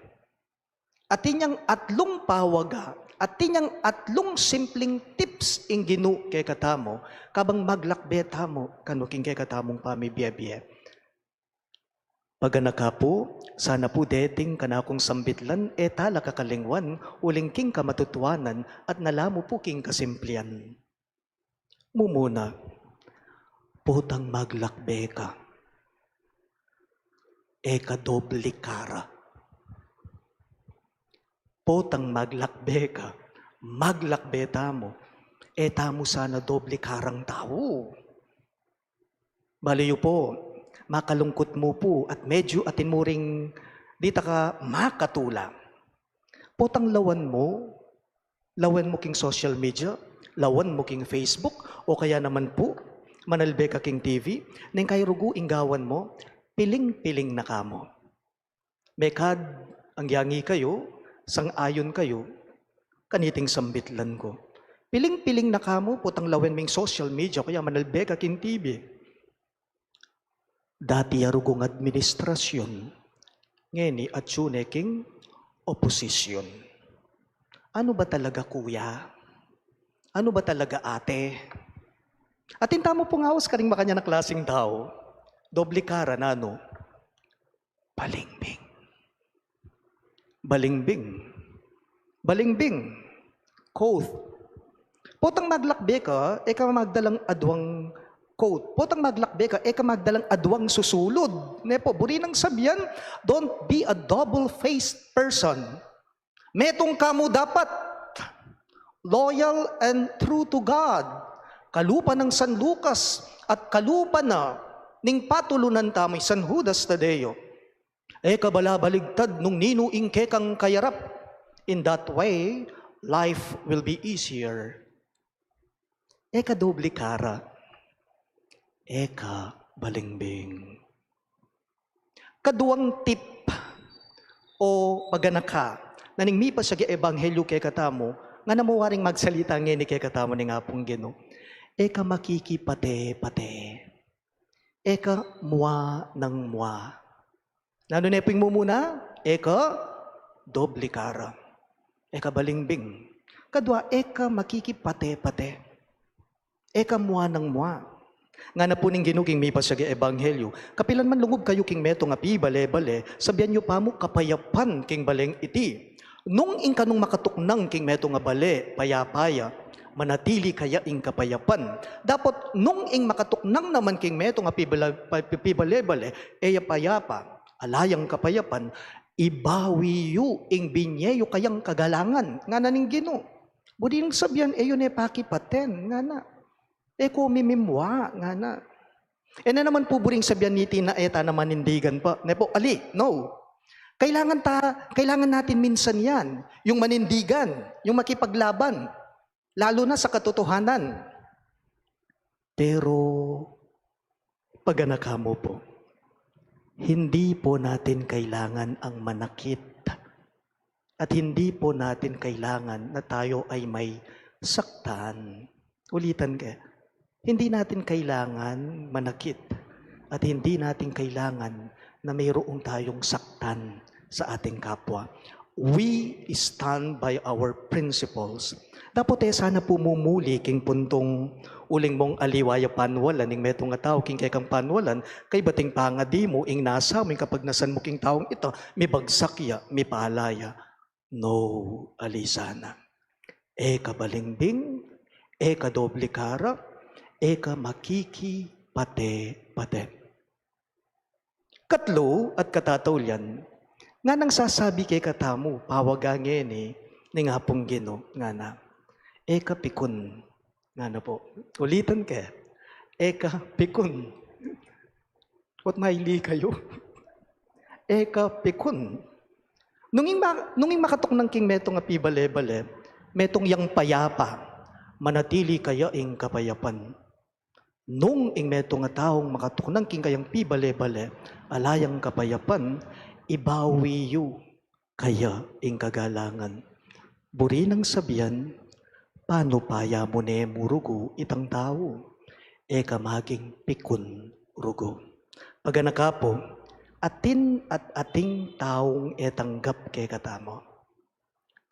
Atin yang atlung pawaga, atin yang atlung simpleng tips ing Ginu kekatamu, kabang maglakbe tamu kanu king kekatamung pamibie-bie. Paganaka pu, sana pu deting kanakung sambitlan, e tala kakalingwan, uling king kamatutuanan at nalamu pu king kasimplian. Mumuna, potang maglakbe ka, e ka doble kara. Potang maglakbe ka, maglakbe tamu, e tamu sana doble karang tau. Bale yu pu, makalungkut mu pu at medyu atin mu ring di ta ka makatula. Potang lawan mu, lawan mu king social media, lawan mu king Facebook, o kaya naman pu, manalbe ka king T V, neng kay rugu ing gawan mu, piling-piling na ka mu. Mekad, anggiangi kayu, sang-ayun kayu kaniting sambitlan ku. Piling-piling na ka mu, potang lawen ming social media, kaya manalbe ka king T V. Dati ya rugung administrasyun, ngeni atyu ne king oposisyun. Anu ba talaga, kuya? Anu ba talaga, ate? Atin tamu pung aus karing makanyan a klasing tau. Doble kara, nanu? Balingbing. Balingbing. Balingbing. Quote. Potang maglakbe ka, e ka magdalang aduang quote. Potang maglakbe ka, e ka magdalang aduang susulud. Ne pu, buri nang sabian, don't be a double-faced person. Metung ka mu dapat loyal and true to God. Kalupa nang San Lucas at kalupa na ning patulunan tamu i San Judas Tadeo. E ka balabaligtad nung ninu ing kekang kayarap. In that way, life will be easier. E ka doble kara. E ka balingbing. Kaduang tip o paganaka na ning mipasyag ya ebanghelyu kekatamu, ngana mu waring magsalita ngeni kekatamu ning Apung Ginu. E ka makikipate-pate. E ka mua nang mua. Nanu ne pu ing mumuna? E ka doble kara. E ka balingbing. Kadua, e ka makikipate-pate. E ka mua nang mua. Ngana pu ning Ginu king mipasyag ya ebanghelyu, kapilan man lungub kayu king metung a pibale-bale, sabian yu pa mu kapayapan king baleng iti. Nung ing kanung makatuknang king metung a bale, payapa ya, manatili kaya ing kapayapan? Dapot nung ing makatuknang naman king metung a pibala-, pa-, pibale-bale, e ya payapa, ala yang kapayapan, ibawi yu ing binie yu kayang kagalangan, ngana ning Ginu. Buri nang sabian, e yu ne pakipaten, ngana. E ko mimimua, ngana. E na naman pu buring sabian niti na e ta na manindigan pa. Ne pu, ali, no. Kailangan ta, kailangan natin minsan yan. Yung manindigan, yung makipaglaban. Lalo na sa katotohanan. Pero, paganaka mu pu. Hindi po natin kailangan ang manakit at hindi po natin kailangan na tayo ay may saktan. Ulitan ke, hindi natin kailangan manakit at hindi natin kailangan na mayroong tayong saktan sa ating kapwa. We stand by our principles. Dapot e sana pu mumuli king puntung uling mung aliwa ya panwalan ing metung a tau king kekang panwalan, kaybat ing pangadi mu ing nasa mu ing kapagnasan mu king taung ita, mibagsak ya, mipala ya. No, ali sana. E ka balingbing, e ka doble kara, e ka makikipate-pate. Katlu at katataulian, nganang sasabi kekatamu, pawaga ngeni ning Apung Ginu, ngana, e ka pikun. Ngana pu, ulitan ke, e ka pikun. Ba't maili kayu? E ka pikun. Nung ing ma-, nung ing makatuknang king metung a pibale-bale, metung yang payapa, manatili kaya ing kapayapan. Nung ing metung a taung makatuknang king kayang pibale-bale, ala yang kapayapan, ibawi yu kaya ing kagalangan. Buri nang sabian, panu pa ya mu ne mu rugu itang tau? E ka maging pikun rugu. Paganaka pu, atin at ating taung e tanggap kekatamu.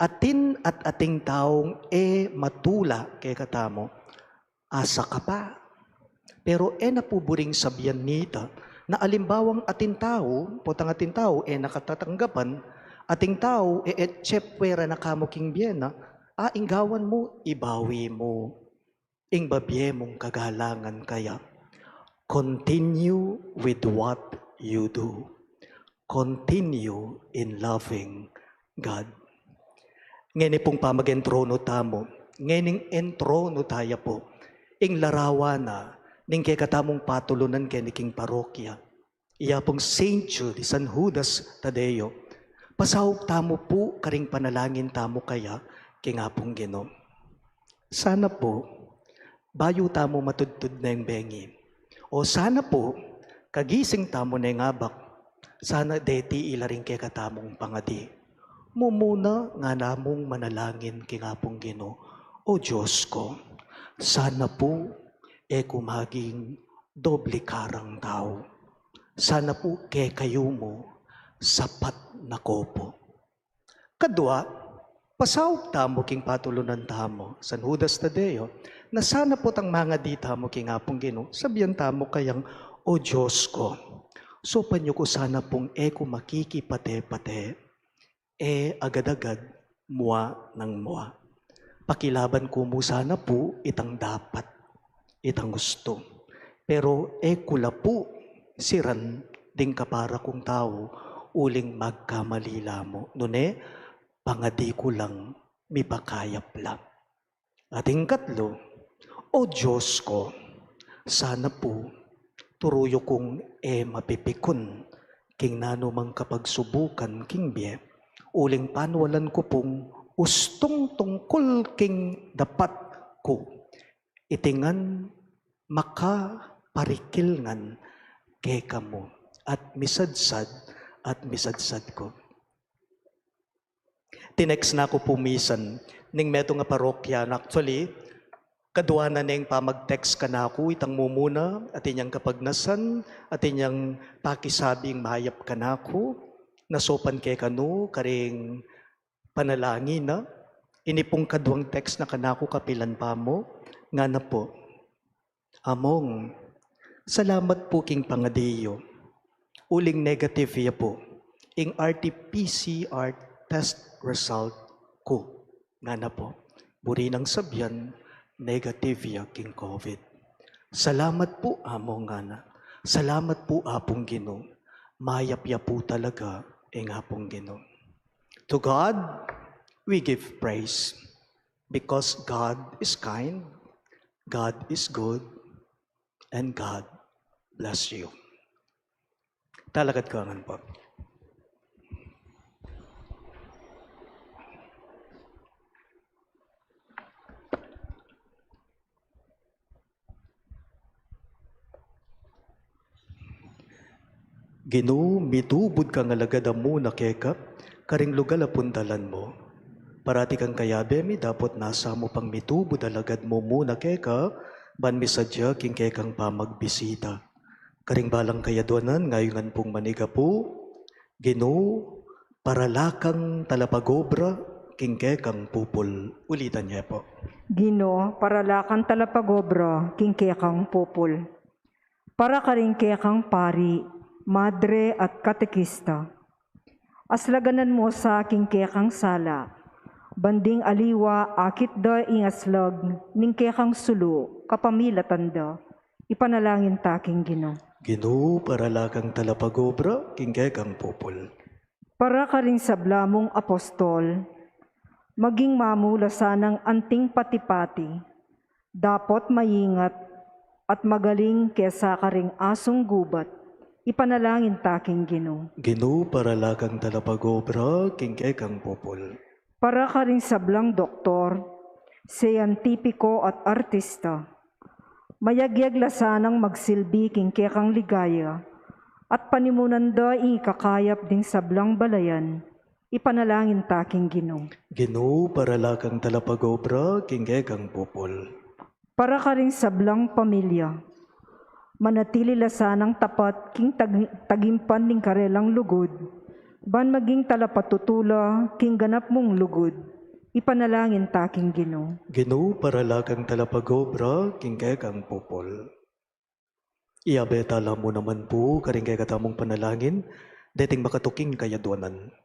Atin at ating taung e matula kekatamu. Asa ka pa. Pero e na pu buring sabian nita na alimbawang atin tau, potang atin tau e na ka tatanggapan, atin tau e, e tsepwe ra na ka mu king bie na, a, ing gawan mu, ibawi mu ing babie mung kagalangan kaya. Continue with what you do. Continue in loving God. Ngeni pung pamag-entrono tamu, ngening entrono taya pu ing larawan na ning kekatamung patulunan keni king parokya, iya pung Saint Jude, San Judas Tadeo. Pasaup tamu pu karing panalangin tamu kaya king Apung Ginu. Sana pu, bayu tamu matudtud neng bengi. O sana pu, kagising tamu neng abak. Sana deti ila ring kekatamung pangadi. Mumuna ngana mung manalangin king Apung Ginu, O Dios ku, sana pu e ku maging doble karang tau. Sana pu kekayu mu sapat na ku pu. Kadua, pasaup tamu king patulunan tamu, San Judas Tadeo, na sana pu tang mangadi tamu king Apung Ginu, sabian tamu kayang, O Dios ku, saupan yu ku sana pung e ku makikipate-pate, e agad-agad, mua nang mua. Pakilaban ku mu sana pu itang dapat, itang gustu. Pero e ku la pu siran ding kapara kung tau uling magkamali la mu. Nune, pangadi ku lang mipakayap la. At ing katlu, O Dios ku, sana pu turu yu kung e mapipikun king nanumang kapagsubukan king bie, uling panwalan ku pung ustung tungkul king dapat ku, iti ngan makaparikil ngan kekamu, at misadsad, at misadsad ku. Tinext na ku pu misan ning metung a parokya, and actually, kadua na neng pamag-text kanaku, itang mumuna, atin yang kapagnasan, atin yang pakisabing mayap kanaku, na saupan ke kanu karing panalangin na. Ini pung kaduang text na kanaku, kapilan pa mu, ngana pu, Among, salamat pu king pangadi yu. Uling negative ya pu ing R T P C R test result ku. Ngana pu, buri nang sabian, negative ya king COVID. Salamat pu, Among, ngana. Salamat pu, Apung Ginu. Mayap ya pu talaga ing Apung Ginu. To God, we give praise. Because God is kind, God is good, and God bless you. Talakad ku ngan pu. Ginu, mitubud kang alagad a muna keka, karing lugal a puntalan mu. Parati kang kayabe mi, dapot nasa mu pang mitubud a alagad mu muna keka, ban misadya king kekang pamagbisita. Karing balang kayadwanan, ngayungan pung manigapu, Ginu, parala kang talapagobra, king kekang pupul. Ulitan ye pu. Ginu, parala kang talapagobra, king kekang pupul. Para karing kekang pari, madre at katekista. Aslaganan mu sa king kekang sala. Ban ding aliwa akit da ing aslag ning kekang sulu kapamilatan da. Ipanalangin ta king Ginu. Ginu, parala kang talapagobra, king kekang pupul. Para karing sabla mung apostol, maging mamula sanang anting pati-pati, dapot maingat at magaling kesa karing asung gubat, ipanalangin ta king Ginu. Ginu, parala kang talapagobra, king kekang pupul. Para karing sablang doktor, siyentipiko at artista, mayagyag la sanang magsilbi king kekang ligaya, at panimunan da ing ikakayap ding sablang balayan, ipanalangin ta king Ginu. Ginu, parala kang talapagobra, king kekang pupul. Para karing sablang pamilya, manatili la sanang tapat king tag-, tagimpan ning karelang lugud, ban maging talapatutu la king ganap mung lugud, ipanalangin ta king Ginu. Ginu, parala kang talapagobra, king kekang pupul. Iyabe tala mu naman pu karing kekatamung panalangin deting makatuking kayadwanan.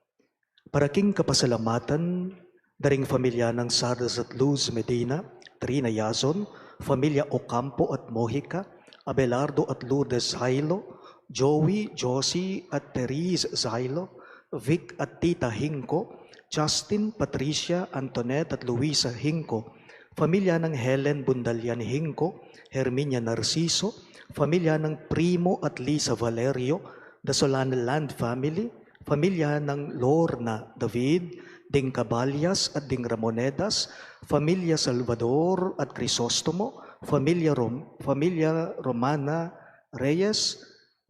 Para king kapasalamatan da ring familia nang Sardas at Luz Medina, Trina Yazon, familia Ocampo at Mojica, Abelardo at Lourdes Jailo, Joey, Josie at Therese Jailo, Vic at Tita Hinco, Justin, Patricia, Antoinette at Luisa Hinco, familia nang Helen Bundalian Hinco, Herminia Narciso, familia nang Primo at Lisa Valerio, the Solana Land family, familia nang Lorna David, ding Caballas at ding Ramonedas, familia Salvador at Crisostomo, familia Rom-, familia Romana Reyes,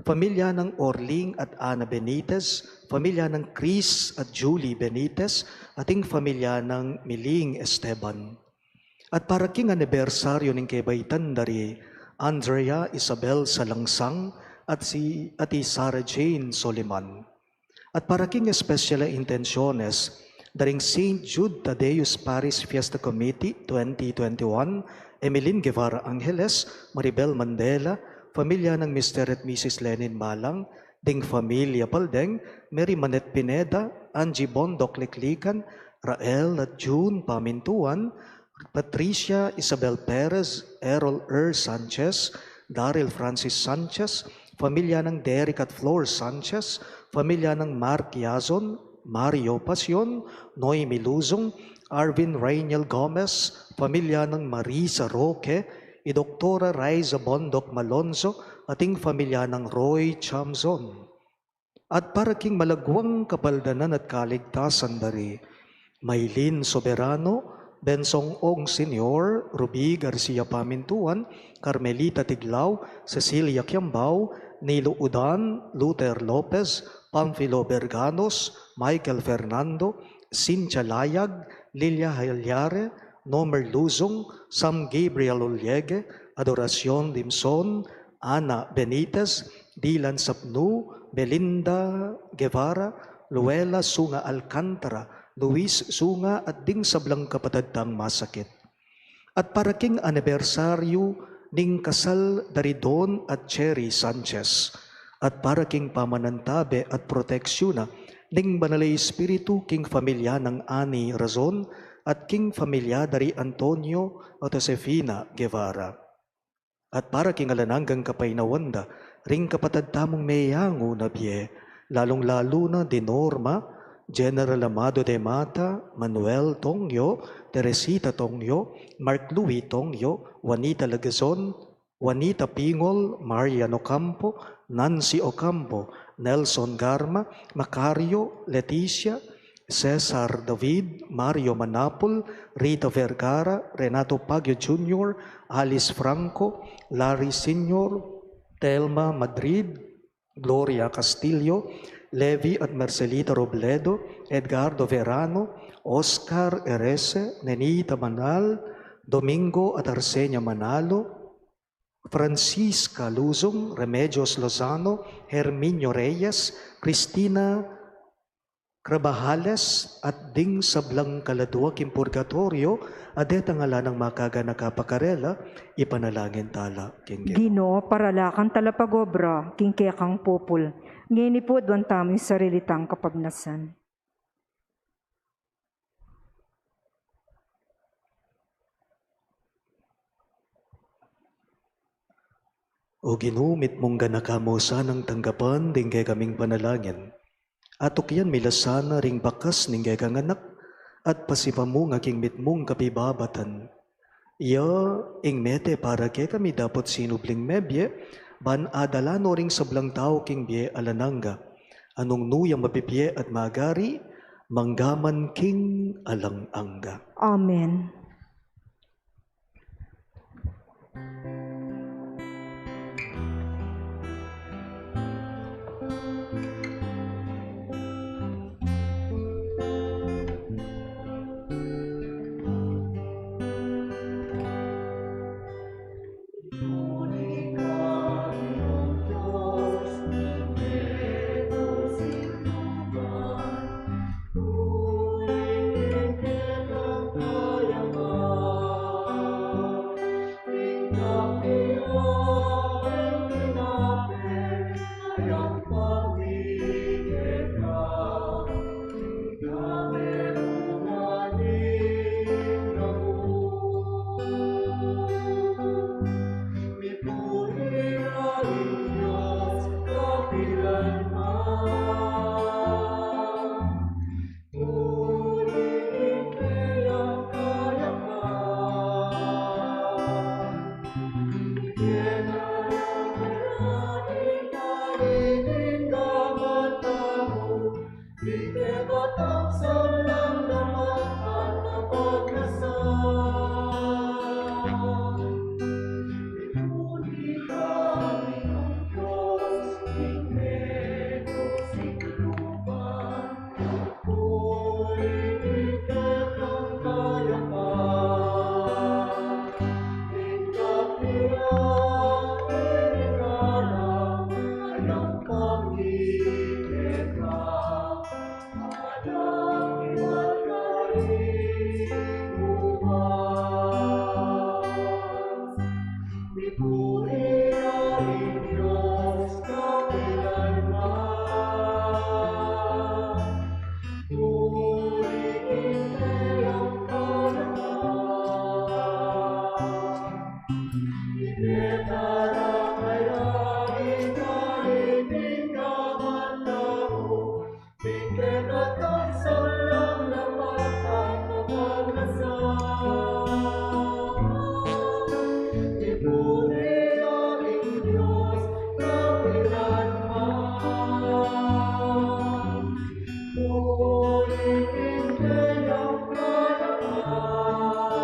familia nang Orling at Ana Benitez, familia nang Chris at Julie Benitez, at ing familia nang Miling Esteban. At para king anibersaryo ning kebaitan da ri Andrea Isabel Salangsang at si, at i Sarah Jane Soliman. At para king espesyal a intensyones da ring Saint Jude Thaddeus Parish Fiesta Committee twenty twenty-one, Emeline Guevara Angeles, Maribel Mandela, familia nang Mister at Missus Lenin Malang, ding familia Paldeng, Mary Manette Pineda, Angie Bondoc Liklikan, Rael at June Pamintuan, Patricia Isabel Perez, Errol Er Sanchez, Daryl Francis Sanchez, familia nang Derek at Flor Sanchez, familia nang Mark Yazon, Mario Pasion, Noemi Luzon, Arvin Rainiel Gomez, familia nang Marisa Roque, i Doktora Raiza Bondoc Malonzo, at ing familia nang Roy Chamzon. At para king malagwang kapaldanan at kaligtasan da ri Maylin Soberano, Bensong Ong Senior, Ruby Garcia Pamintuan, Carmelita Tiglao, Cecilia Kiambao, Nilo Udan, Luther Lopez, Pamfilo Berganos, Michael Fernando, Cynthia Layag, Lilia Haliare, Nomer Luzon, Sam Gabriel Uliege, Adoracion Dimson, Ana Benitez, Dylan Sapnu, Belinda Guevara, Luella Sunga Alcantara, Luis Sunga, at ding sablang kapatad tang masakit. At para king anibersaryo ning kasal da ri Don at Cherry Sanchez, at para king pamanantabe at proteksyuna ning Banal a Espiritu king familia nang Ani Razon at king familia da ri Antonio at Josefina Guevara. At para king alang anggang kapaynawan da ring kapatad tamung meyangu na bie, lalung-lalu na di Norma, General Amado de Mata, Manuel Tongyo, Teresita Tongyo, Mark Louis Tongyo, Juanita Lagazon, Juanita Pingol, Marian Ocampo, Nancy Ocampo, Nelson Garma, Macario, Leticia, Cesar David, Mario Manapul, Rita Vergara, Renato Pagio Junior, Alice Franco, Larry Senior, Telma Madrid, Gloria Castillo, Levi at Marcelita Robledo, Edgardo Verano, Oscar Erese, Nenita Manal, Domingo at Arsenia Manalo, Francisca Luzon, Remedios Lozano, Herminio Reyes, Cristina Grabajales, at ding sablang kaladua king purgatorio, a detang ala nang makaganaka pa karela, ipanalangin tala king Ginu. Ginu, paralakan tala pag-obra king kekang pupul, ngeni pu aduan tamu ing sarili tang kapagnasan. O Ginu, mitmung ganaka mu sanang tanggapan ding kekaming panalangin. Atukyan mi la sana ring bakas ning kekang Anak, at pasipan mu nga king mitmung kapibabatan, iya ing mete para kekami dapot sinubling mebie, ban adala no ring sablang tau king bie alang angga. Nung nu ya mabibie at magari, mangga man king alang angga. Amen.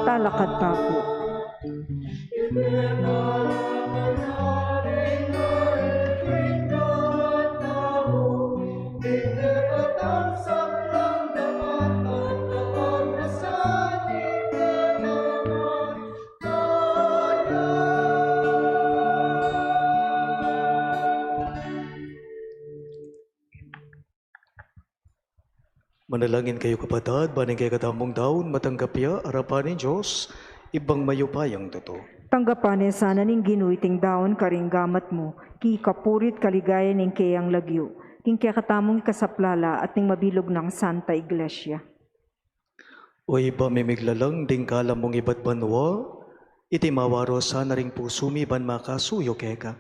Talakad ta pu. Manalangin kayu, kapatad, ban ing kekatamung daun matanggap ya arapan ning Dios, Ibpang mayupayang tutu. Tanggapan ne sana ning Ginu iting daun karing gamat mu, king kapurian at kaligayan ning keyang lagyu, king kekatamung ikasaplala at ning mabilug nang Santa Iglesia. O Ibpa ming miglalang, ding kalam mung ibat banua, iti mawaro sana ring pusu mi ban makasuyu keka.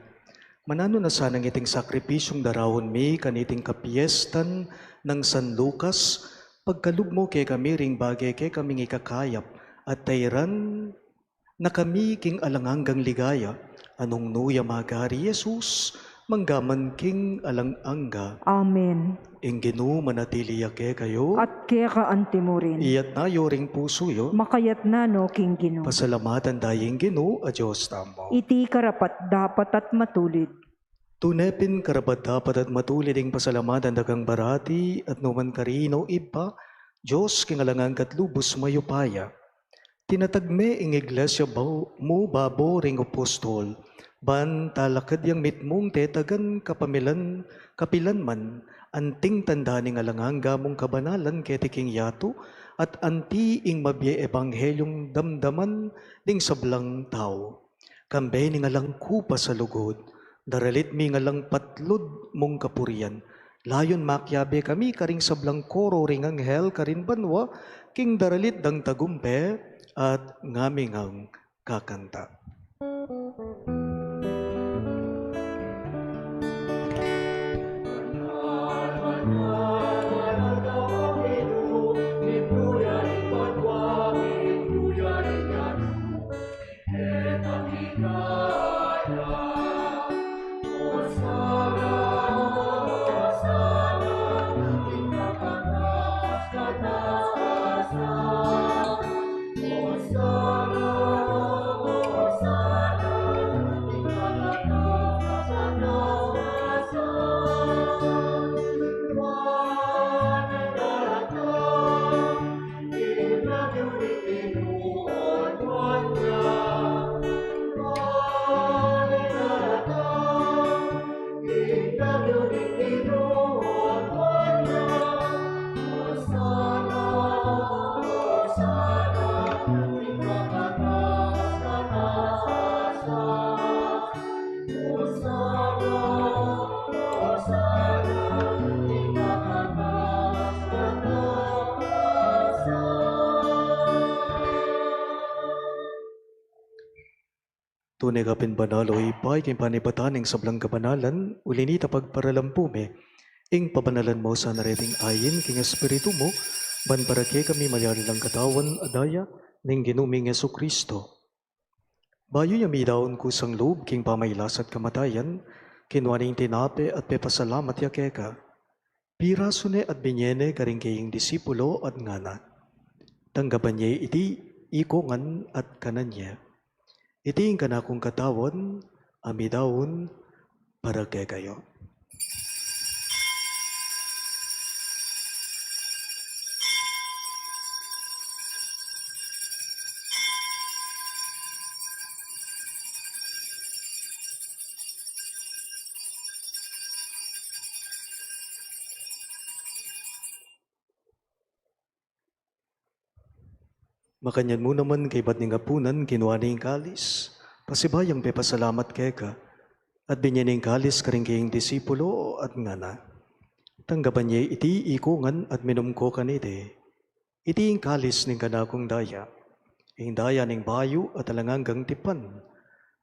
Mananu na sanang iting sakripisyung daraun mi kaniting kapiestan nang San Lucas, pagkalub mu kekami ring bage kekaming ikakayap, at tairan na kami king alang anggang ligaya, nung nu ya magari Jesus, mangga man king alang angga. Amen. Ing Ginu manatili ya kekayu. At keka anti mu rin. Iyatna yu ring pusu yu. Makayatna no king Ginu. Pasalamatan taya ing Ginu a Dios tamu. Iti karapat-dapat at matulid. Tune pin karapat-dapat at matulid ing pasalamatan da kang parati at nukarin man, o Ibpa, Dios king alang angga at lubus mayupaya. Tinatag me ing Iglesia babo, mu babo ring apostol, ban talakad yang mitmung tetagan kapamilan, kapilan man, anting tanda ning alang angga mung kabanalan keti king yatu, at anti ing mabie ebanghelyo ing damdaman ning sablang tau. Kambe ning alang kupas a lugud, daralit mi ing alang patlud mung kapurian. Layun makiabe kami karing sablang koro ring anghel karin banua, king daralit dang tagumpe at ngamingang kakanta. Tune ka pin banal, o Ibpa, king panibatan ning sablang kabanalan, uli na nita pagparalan mu mi ing pabanalan mu sana reting ain king Espiritu mu, ban para kekami mayari lang katawan at daya ning Ginu ming Jesucristo. Bayu ya midaun kusang lub king pamailas at kamatayan, kinua ne ing tinape at pepasalamat ya keka. Pirasu ne at binye ne karing kayang disipulo at ngana: Tanggapan ye iti ikongan at kanan ye. Iti ing kanakung katawan a midaun para kekayu. Makanyan mu naman kaybat ning apunan, kinua ne ing kalis, pasibayung pepasalamat keka, at binye ne ing kalis karing kayang disipulo at ngana: Tanggapan ye iti ikongan at minum ko kaniti. Iti ing kalis ning kanakung daya, ing daya ning bayu at alang anggang tipan,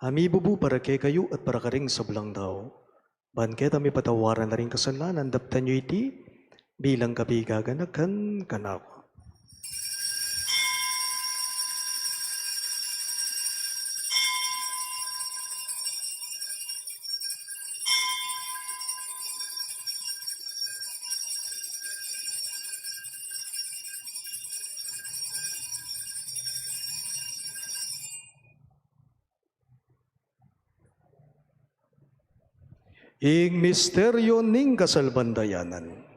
a mibubu para kekayu at para karing sablang tau. Ban keta mipatawaran la ring kasalanan, daptan yu iti bilang kapigaganakan kanaku. Ing misteryo ning kasalpantayanan.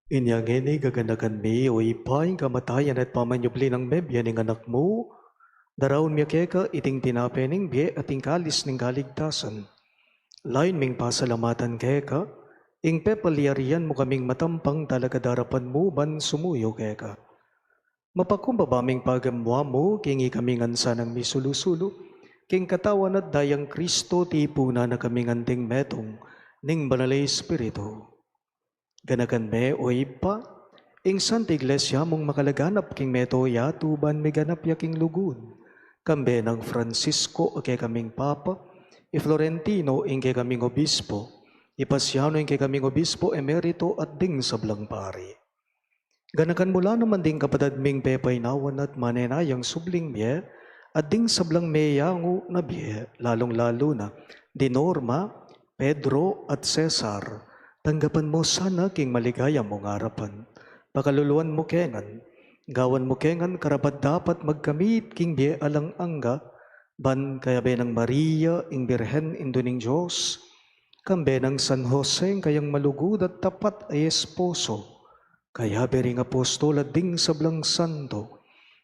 Inya ngeni gaganakan mi, o Ibpa, ing kamatayan at pamanyubli nang mebie ning Anak mu, daraun mi keka iting tinape ning bie at ing kalis ning kaligtasan. Layun ming pasalamatan keka ing pepalyarian mu kaming matampang talakad king arapan mu ban sumuyu keka. Mapakumbaba ming pagamuan mu king ikami ngan sanang misulu-sulu king katawan at dayang Kristo, tipunan na kaming anting metung ning Banal a Espiritu. Ganakan me, o Ibpa, Ing Santa Iglesia mung makalaganap king mabilug a yatu ban miganap ya king lugud. Kambe nang Francisco a kekaming Papa, i Florentino ing kekaming Obispo, i Pasiano ing kekaming Obispo Emerito at ding sablang pari. Ganakan mu la naman ding kapatad ming pepainawan at manenayang subling bie, at ding sablang meyangu na bie, lalung-lalu na di Norma, Pedro, at Cesar. Tanggapan mu sana king maligaya mung arapan. Pakaluluan mu kengan, gawan mu kengan karapat-dapat magkamit king bie alang angga, ban kayabe nang Maria, ing Birhen, Indu ning Dios, kambe nang San Jose, ing kayang malugud at tapat a esposo, kayabe ring apostol at ding sablang santo,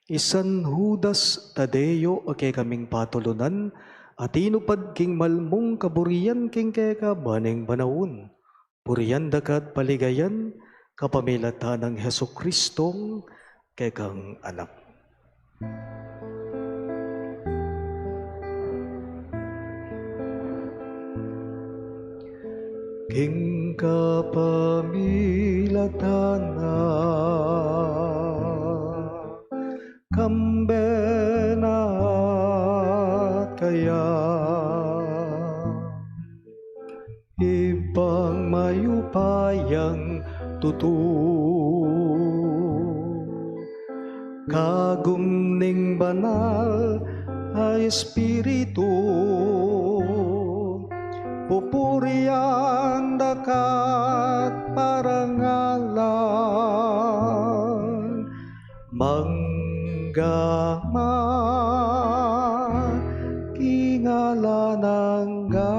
i San Judas Tadeo a kekaming patulunan, a tinupad king malmung kaburian king keka ban ning panaun. Purian da ka at paligayan, kapamilatan nang Jesucristong kekang Anak. King kapamilatan na, kambe na at kaya, Ibpang mayupayang tutu, kagum ning Banal a Espiritu, pupurian da ka at parangalan, mangga man king alang angga.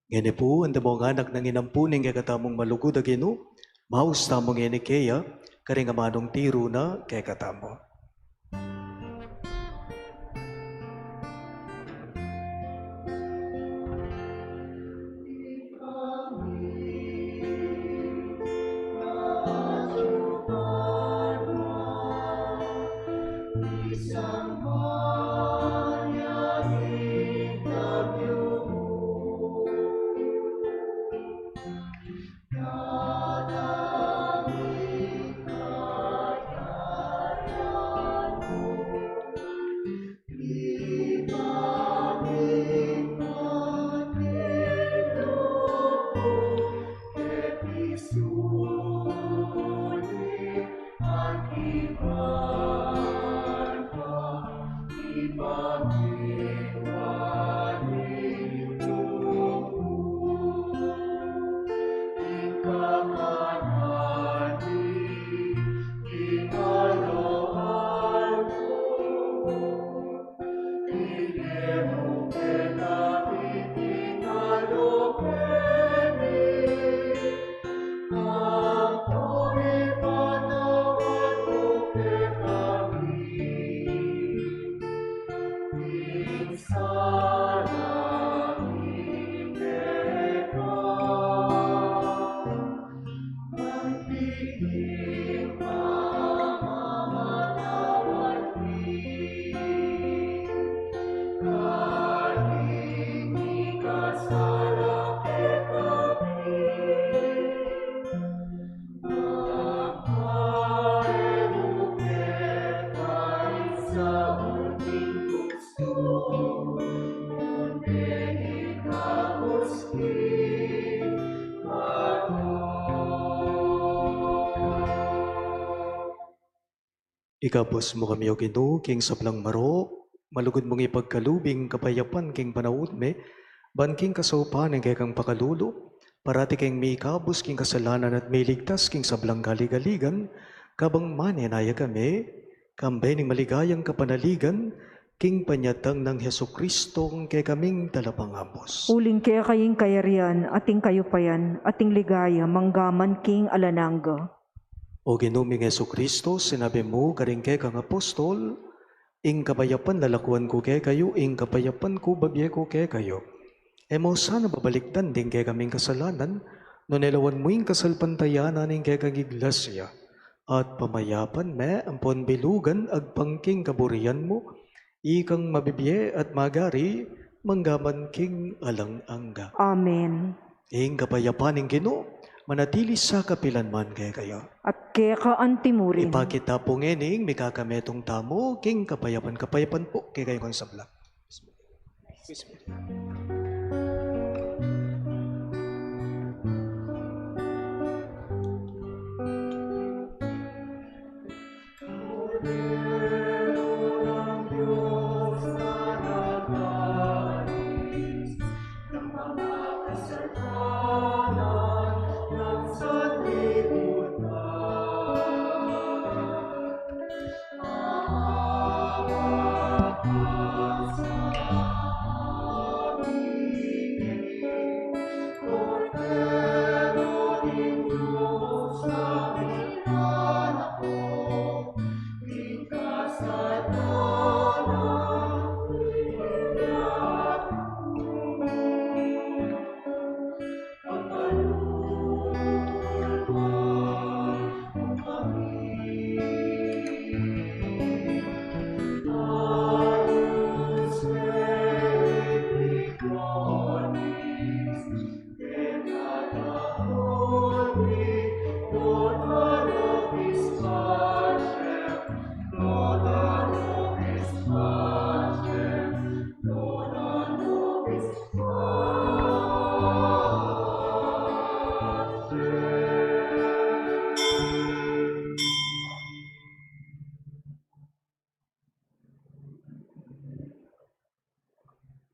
Ngeni pu, ante mung anak nang inampu ning kekatamung malugud a Ginu, maus tamu ngeni keya, karing amanung tiru na kekatamu. Ikabus mu kami, O Ginu, king sablang marok, malugud mung ipagkalub ing kapayapan king panaun mi, ban king kasaupan ning kekang pakalulu, parati keng mikabus king kasalanan at miligtas king sablang kaligaligan, kabang manenaya kami, kambe ning maligayang kapanaligan, king panyatang nang Jesucristo, ing kekaming talapangabus. Uling keka ing kayarian, at ing kayupayan, at ing ligaya, manggaman king alang angga. O Ginu ming Jesucristo, sinabi mu karing kekang apostol, ing kapayapan lalakuan ku kekayu, ing kapayapan ku babie ku kekayu. E mu sana babalikdan ding kekaming kasalanan, nune lawan mu ing kasalpantayanan ning kekang iglesia, at pamayapan me ampon bilugan agpang king kaburian mu, ikang mabibie at magari, manggaman king alang angga. Amen. Ing kapayapan ning Ginu, manatili sa kapilan man kekayu. At keka antimurin. Ipakit ta pu ngening mikakametung tamu king kapayapan, kapayapan pu kekayu ngan sabla.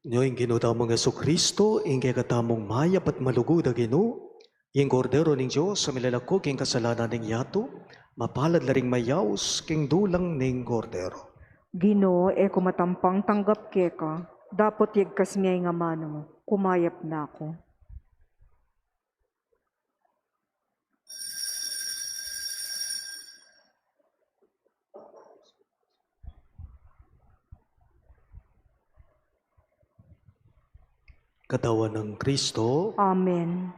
Nyo ing Ginu tamung Jesucristo, ing kekatamung mayap at malugud a Ginu, ing Kordero ning Dios a milalako king kasalanan ning yatu, mapalad la ring mayaus king dulang ning Kordero. Ginu, e ku matampang tanggap keka, dapot yagkas me ing amanu mu, kumayap na ku. Katawan nang Kristo. Amen.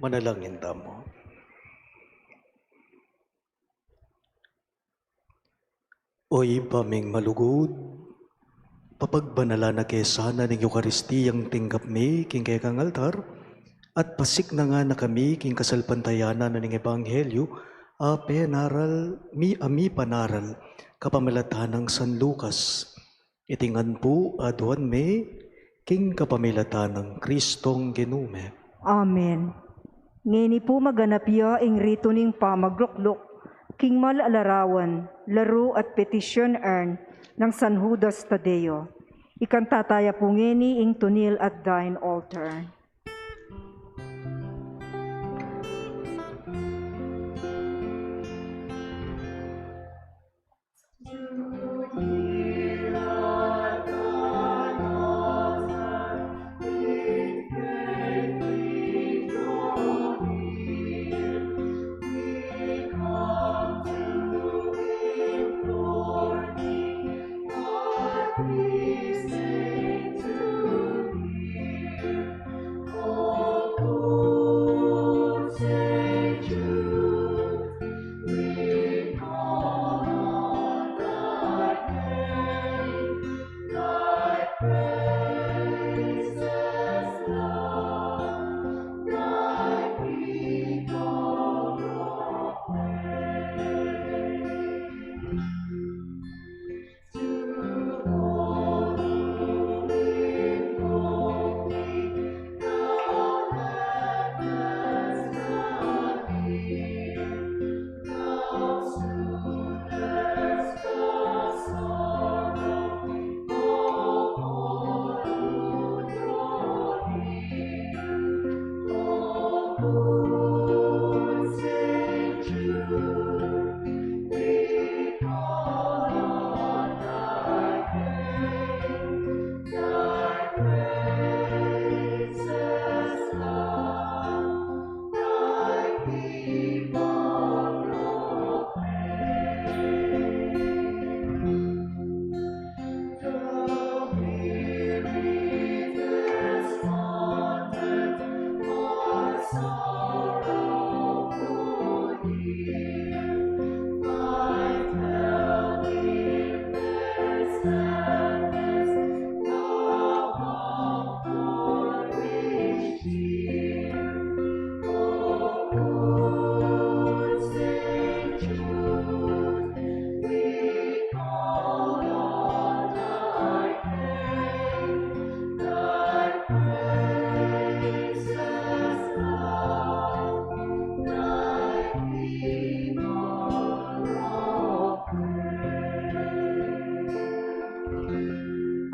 Manalangin tamu. O Ibpa ming malugud, papagbanalan na ke sana ning Eukaristiyang tinggap mi king kekang altar, at pasiknangan na kami king kasalpantayanan na ning Ebanghelyo a penaral mi, a mipanaral kapamilatan nang San Lucas. Iti ngan pu aduan mi king kapamilatan nang Kristong Ginu mi. Amen. Ngeni pu maganap ya ing ritu ning pamaglukluk king mal a larawan, laru at petition urn nang San Judas Tadeo. Ikanta taya pu ngeni ing To Kneel at Thine Altar.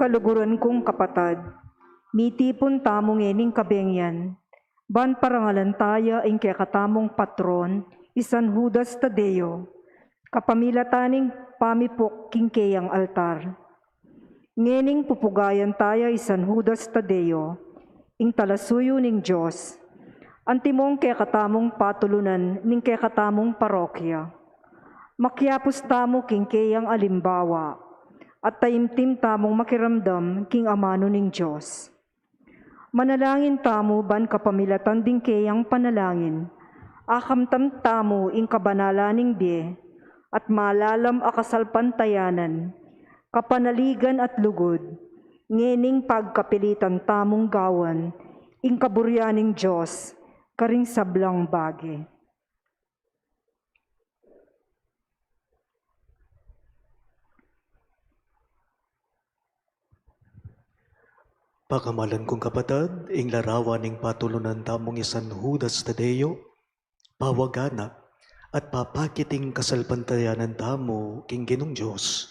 Kaluguran kung kapatad, mitipun tamu ngening kabengian ban parangalan taya ing kekatamung patron, i San Judas Tadeo, kapamilatan ning pamipuk king keyang altar. Ngening pupugayan taya i San Judas Tadeo, ing talasuyu ning Dios, antimong kekatamung patulunan ning kekatamung parokya. Makiapus tamu king keyang alimbawa, at taimtim tamung makiramdam king amanu ning Dios. Manalangin tamu ban kapamilatan ding keyang panalangin, akamtan tamu ing kabanalan ning bie, at malalam a kasalpantayanan, kapanaligan at lugud, ngening pagkapilitan tamung gawan ing kaburian ning Dios karing sablang bage. Pakamalan kung kapatad, ing larawan ning patulunan tamung i San Judas Tadeo, pawagan na at papakit ing kasalpantayanan tamu king Ginung Dios.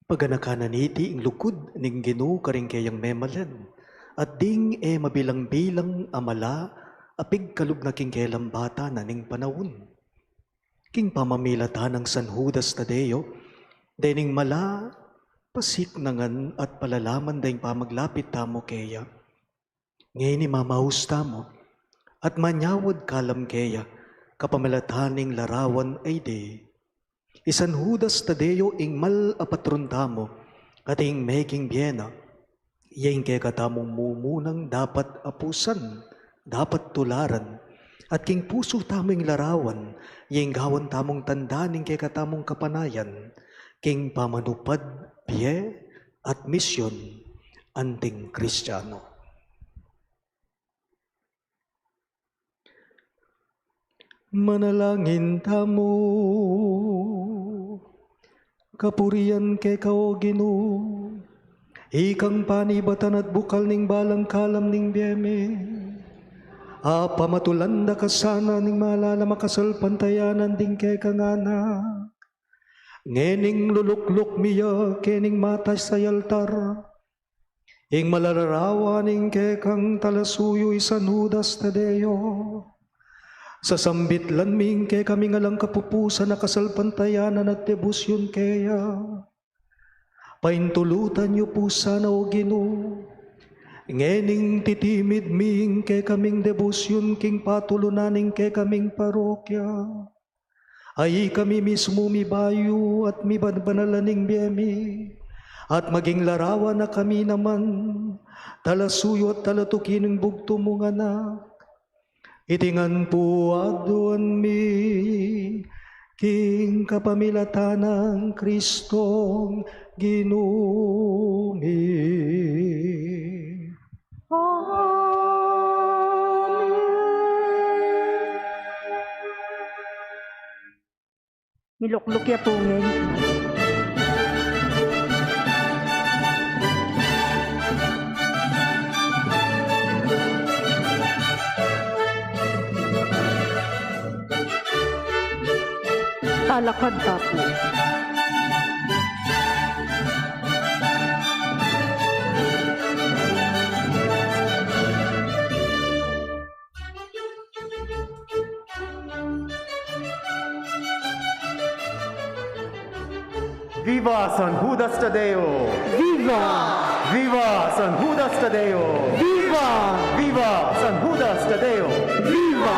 Paganakan na niti ing lugud ning Ginu karing keyang memalen, at ding e mabilang-bilang a mala a pigkalub na king kelambatan na ning panaun. King pamamilatan nang San Judas Tadeo, dening mala, pasiknangan at palalaman da ing pamaglapit tamu keya. Ngeni mamaus tamu, at manyawad kalam keya, kapamilatan ning larawan a idi. I San Judas Tadeo ing mal a patron tamu, at ing meging bie na, iya ing kekatamung mumunang dapat apusan, dapat tularan, at king pusu tamu ing larawan, ya ing gawan tamung tanda ning kekatamung kapanayan, king pamanupad, bie, at misyon, anting Kristiano. Manalangin tamu. Kapurian keka, O Ginu, ikang panibatan at bukal ning balang kalam ning bie mi. Apamatulan da ka sana ning malalam a kasalpantayanan ding kekang anak. Ngening lulukluk mi ya kening matas a altar, ing malalarawan ning kekang talasuyu i San Judas Tadeo. Sasambitlan mi ing kekaming alang kapupusan a kasalpantayanan at debosyun keya. Paintulutan yu pu sana, O Ginu, ngening titimid mi ing kekaming debosyun king patulunan ning kekaming parokya. Ay kami mismu mibayu at mibanbanalan ning bie mi, at maging larawan na kami naman, talasuyu at talatuki ning bugtung mung anak. Iti ngan pu aduan mi, king kapamilatan nang Kristong Ginu mi. Amen. Milukluk ya pu ngeni. Talakad ta pu. Viva San Judas Tadeo! Viva! Viva San Judas Tadeo! Viva! Viva San Judas Tadeo! Viva!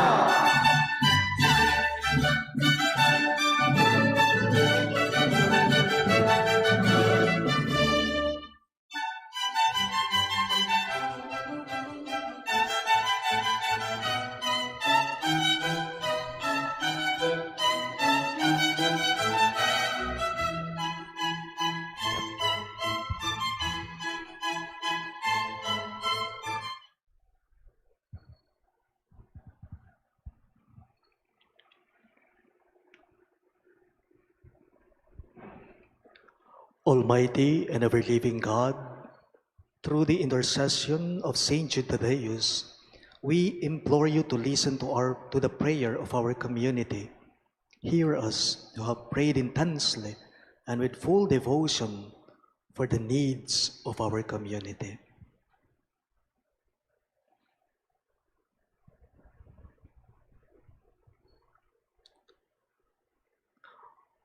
Almighty and ever-living God, through the intercession of Saint Jude Thaddeus, we implore you to listen to our, to the prayer of our community. Hear us who have prayed intensely and with full devotion for the needs of our community.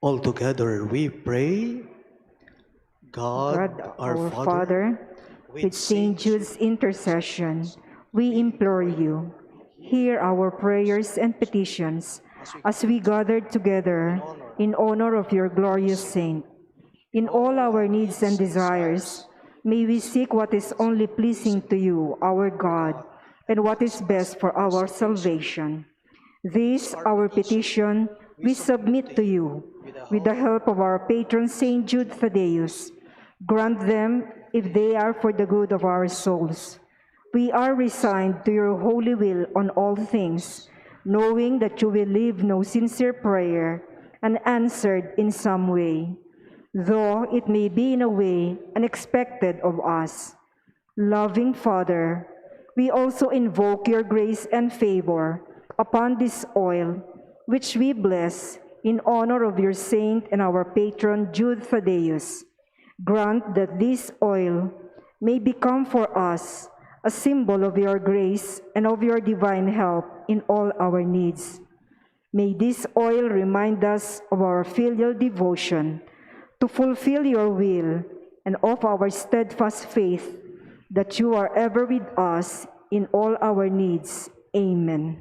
All together we pray. God, God, our our Father, Father, with with Saint Saint Jude's intercession, we implore you, hear our prayers and petitions as we gather together in honor of your glorious saint. In all our needs and desires, may we seek what is only pleasing to you, our God, and what is best for our salvation. This, our petition, we submit to you with the help of our patron Saint Jude Thaddeus. Grant them if they are for the good of our souls. We are resigned to your holy will on all things, knowing that you will leave no sincere prayer unanswered in some way, though it may be in a way unexpected of us. Loving Father, we also invoke your grace and favor upon this oil, which we bless in honor of your saint and our patron Jude Thaddeus. Grant that this oil may become for us a symbol of your grace and of your divine help in all our needs. May this oil remind us of our filial devotion to fulfill your will and of our steadfast faith that you are ever with us in all our needs. Amen.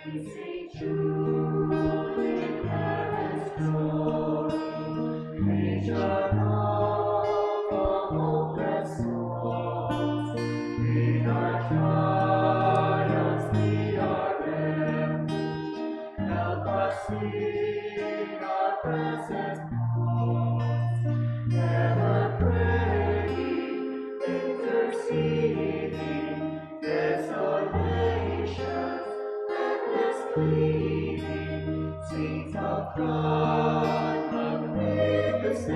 Saint Jude, in heaven's glory, preach our love for hopeless souls. Be our triumphs, be our refuge. Help us sing our present cause, ever praying, interceding, desolation's reckless pleading. Saints of God, magnificent,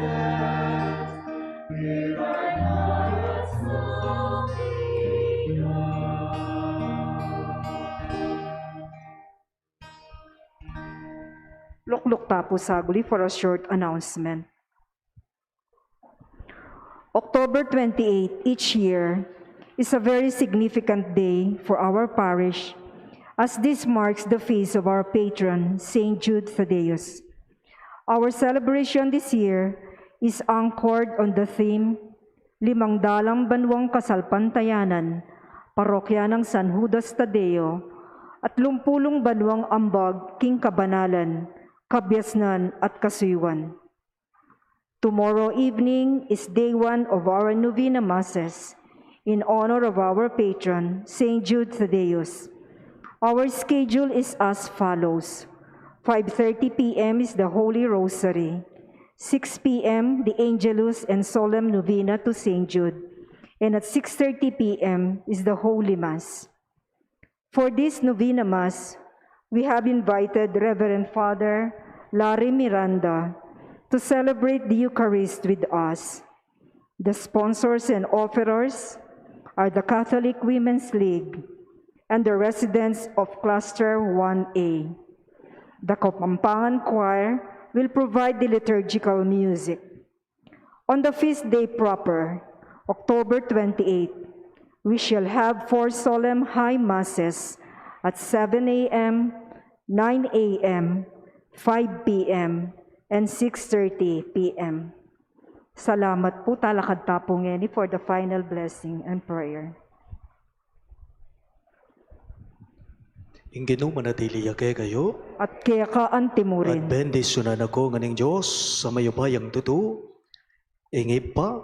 be thy highest song. Lukluk ta pu saguli for a short announcement. October twenty-eight each year is a very significant day for our parish, as this marks the feast of our patron, Saint Jude Thaddeus. Our celebration this year is anchored on the theme, Limang Dalang Banuang Kasalpantayanan, Parokya nang San Judas Tadeo, at Lumpulung Banuang Ambag king Kabanalan, Kabiasnan at Kasuyuan. Tomorrow evening is day one of our novena masses in honor of our patron, Saint Jude Thaddeus. Our schedule is as follows. Five thirty p m is the Holy Rosary. Six p m, the Angelus and Solemn Novena to Saint Jude. And at six thirty p m is the Holy Mass. For this novena Mass, we have invited Reverend Father Larry Miranda to celebrate the Eucharist with us. The sponsors and offerers are the Catholic Women's League and the residents of Cluster one A. The Kapampangan Choir will provide the liturgical music. On the feast day proper, October twenty-eight, we shall have four solemn high masses at seven a m, nine a m, five p m, and six thirty p m. Salamat pu, talakad ta pu ngeni for the final blessing and prayer. Ing Ginu manatili ya kekayu. At keka anti mu rin. At bendisyunan na kayu ngan ning Dios a mayupayang tutu, ing Ibpa,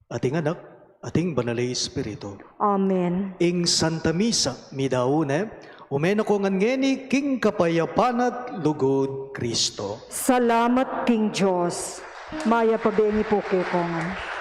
at ing Anak, at ing Banal a Espiritu. Amen. Ing Santa Misa, midaun ne, ume na ko ngan ngeni king kapayapan at lugud Kristo. Salamat king Dios. Mayap a bengi pu kekongan.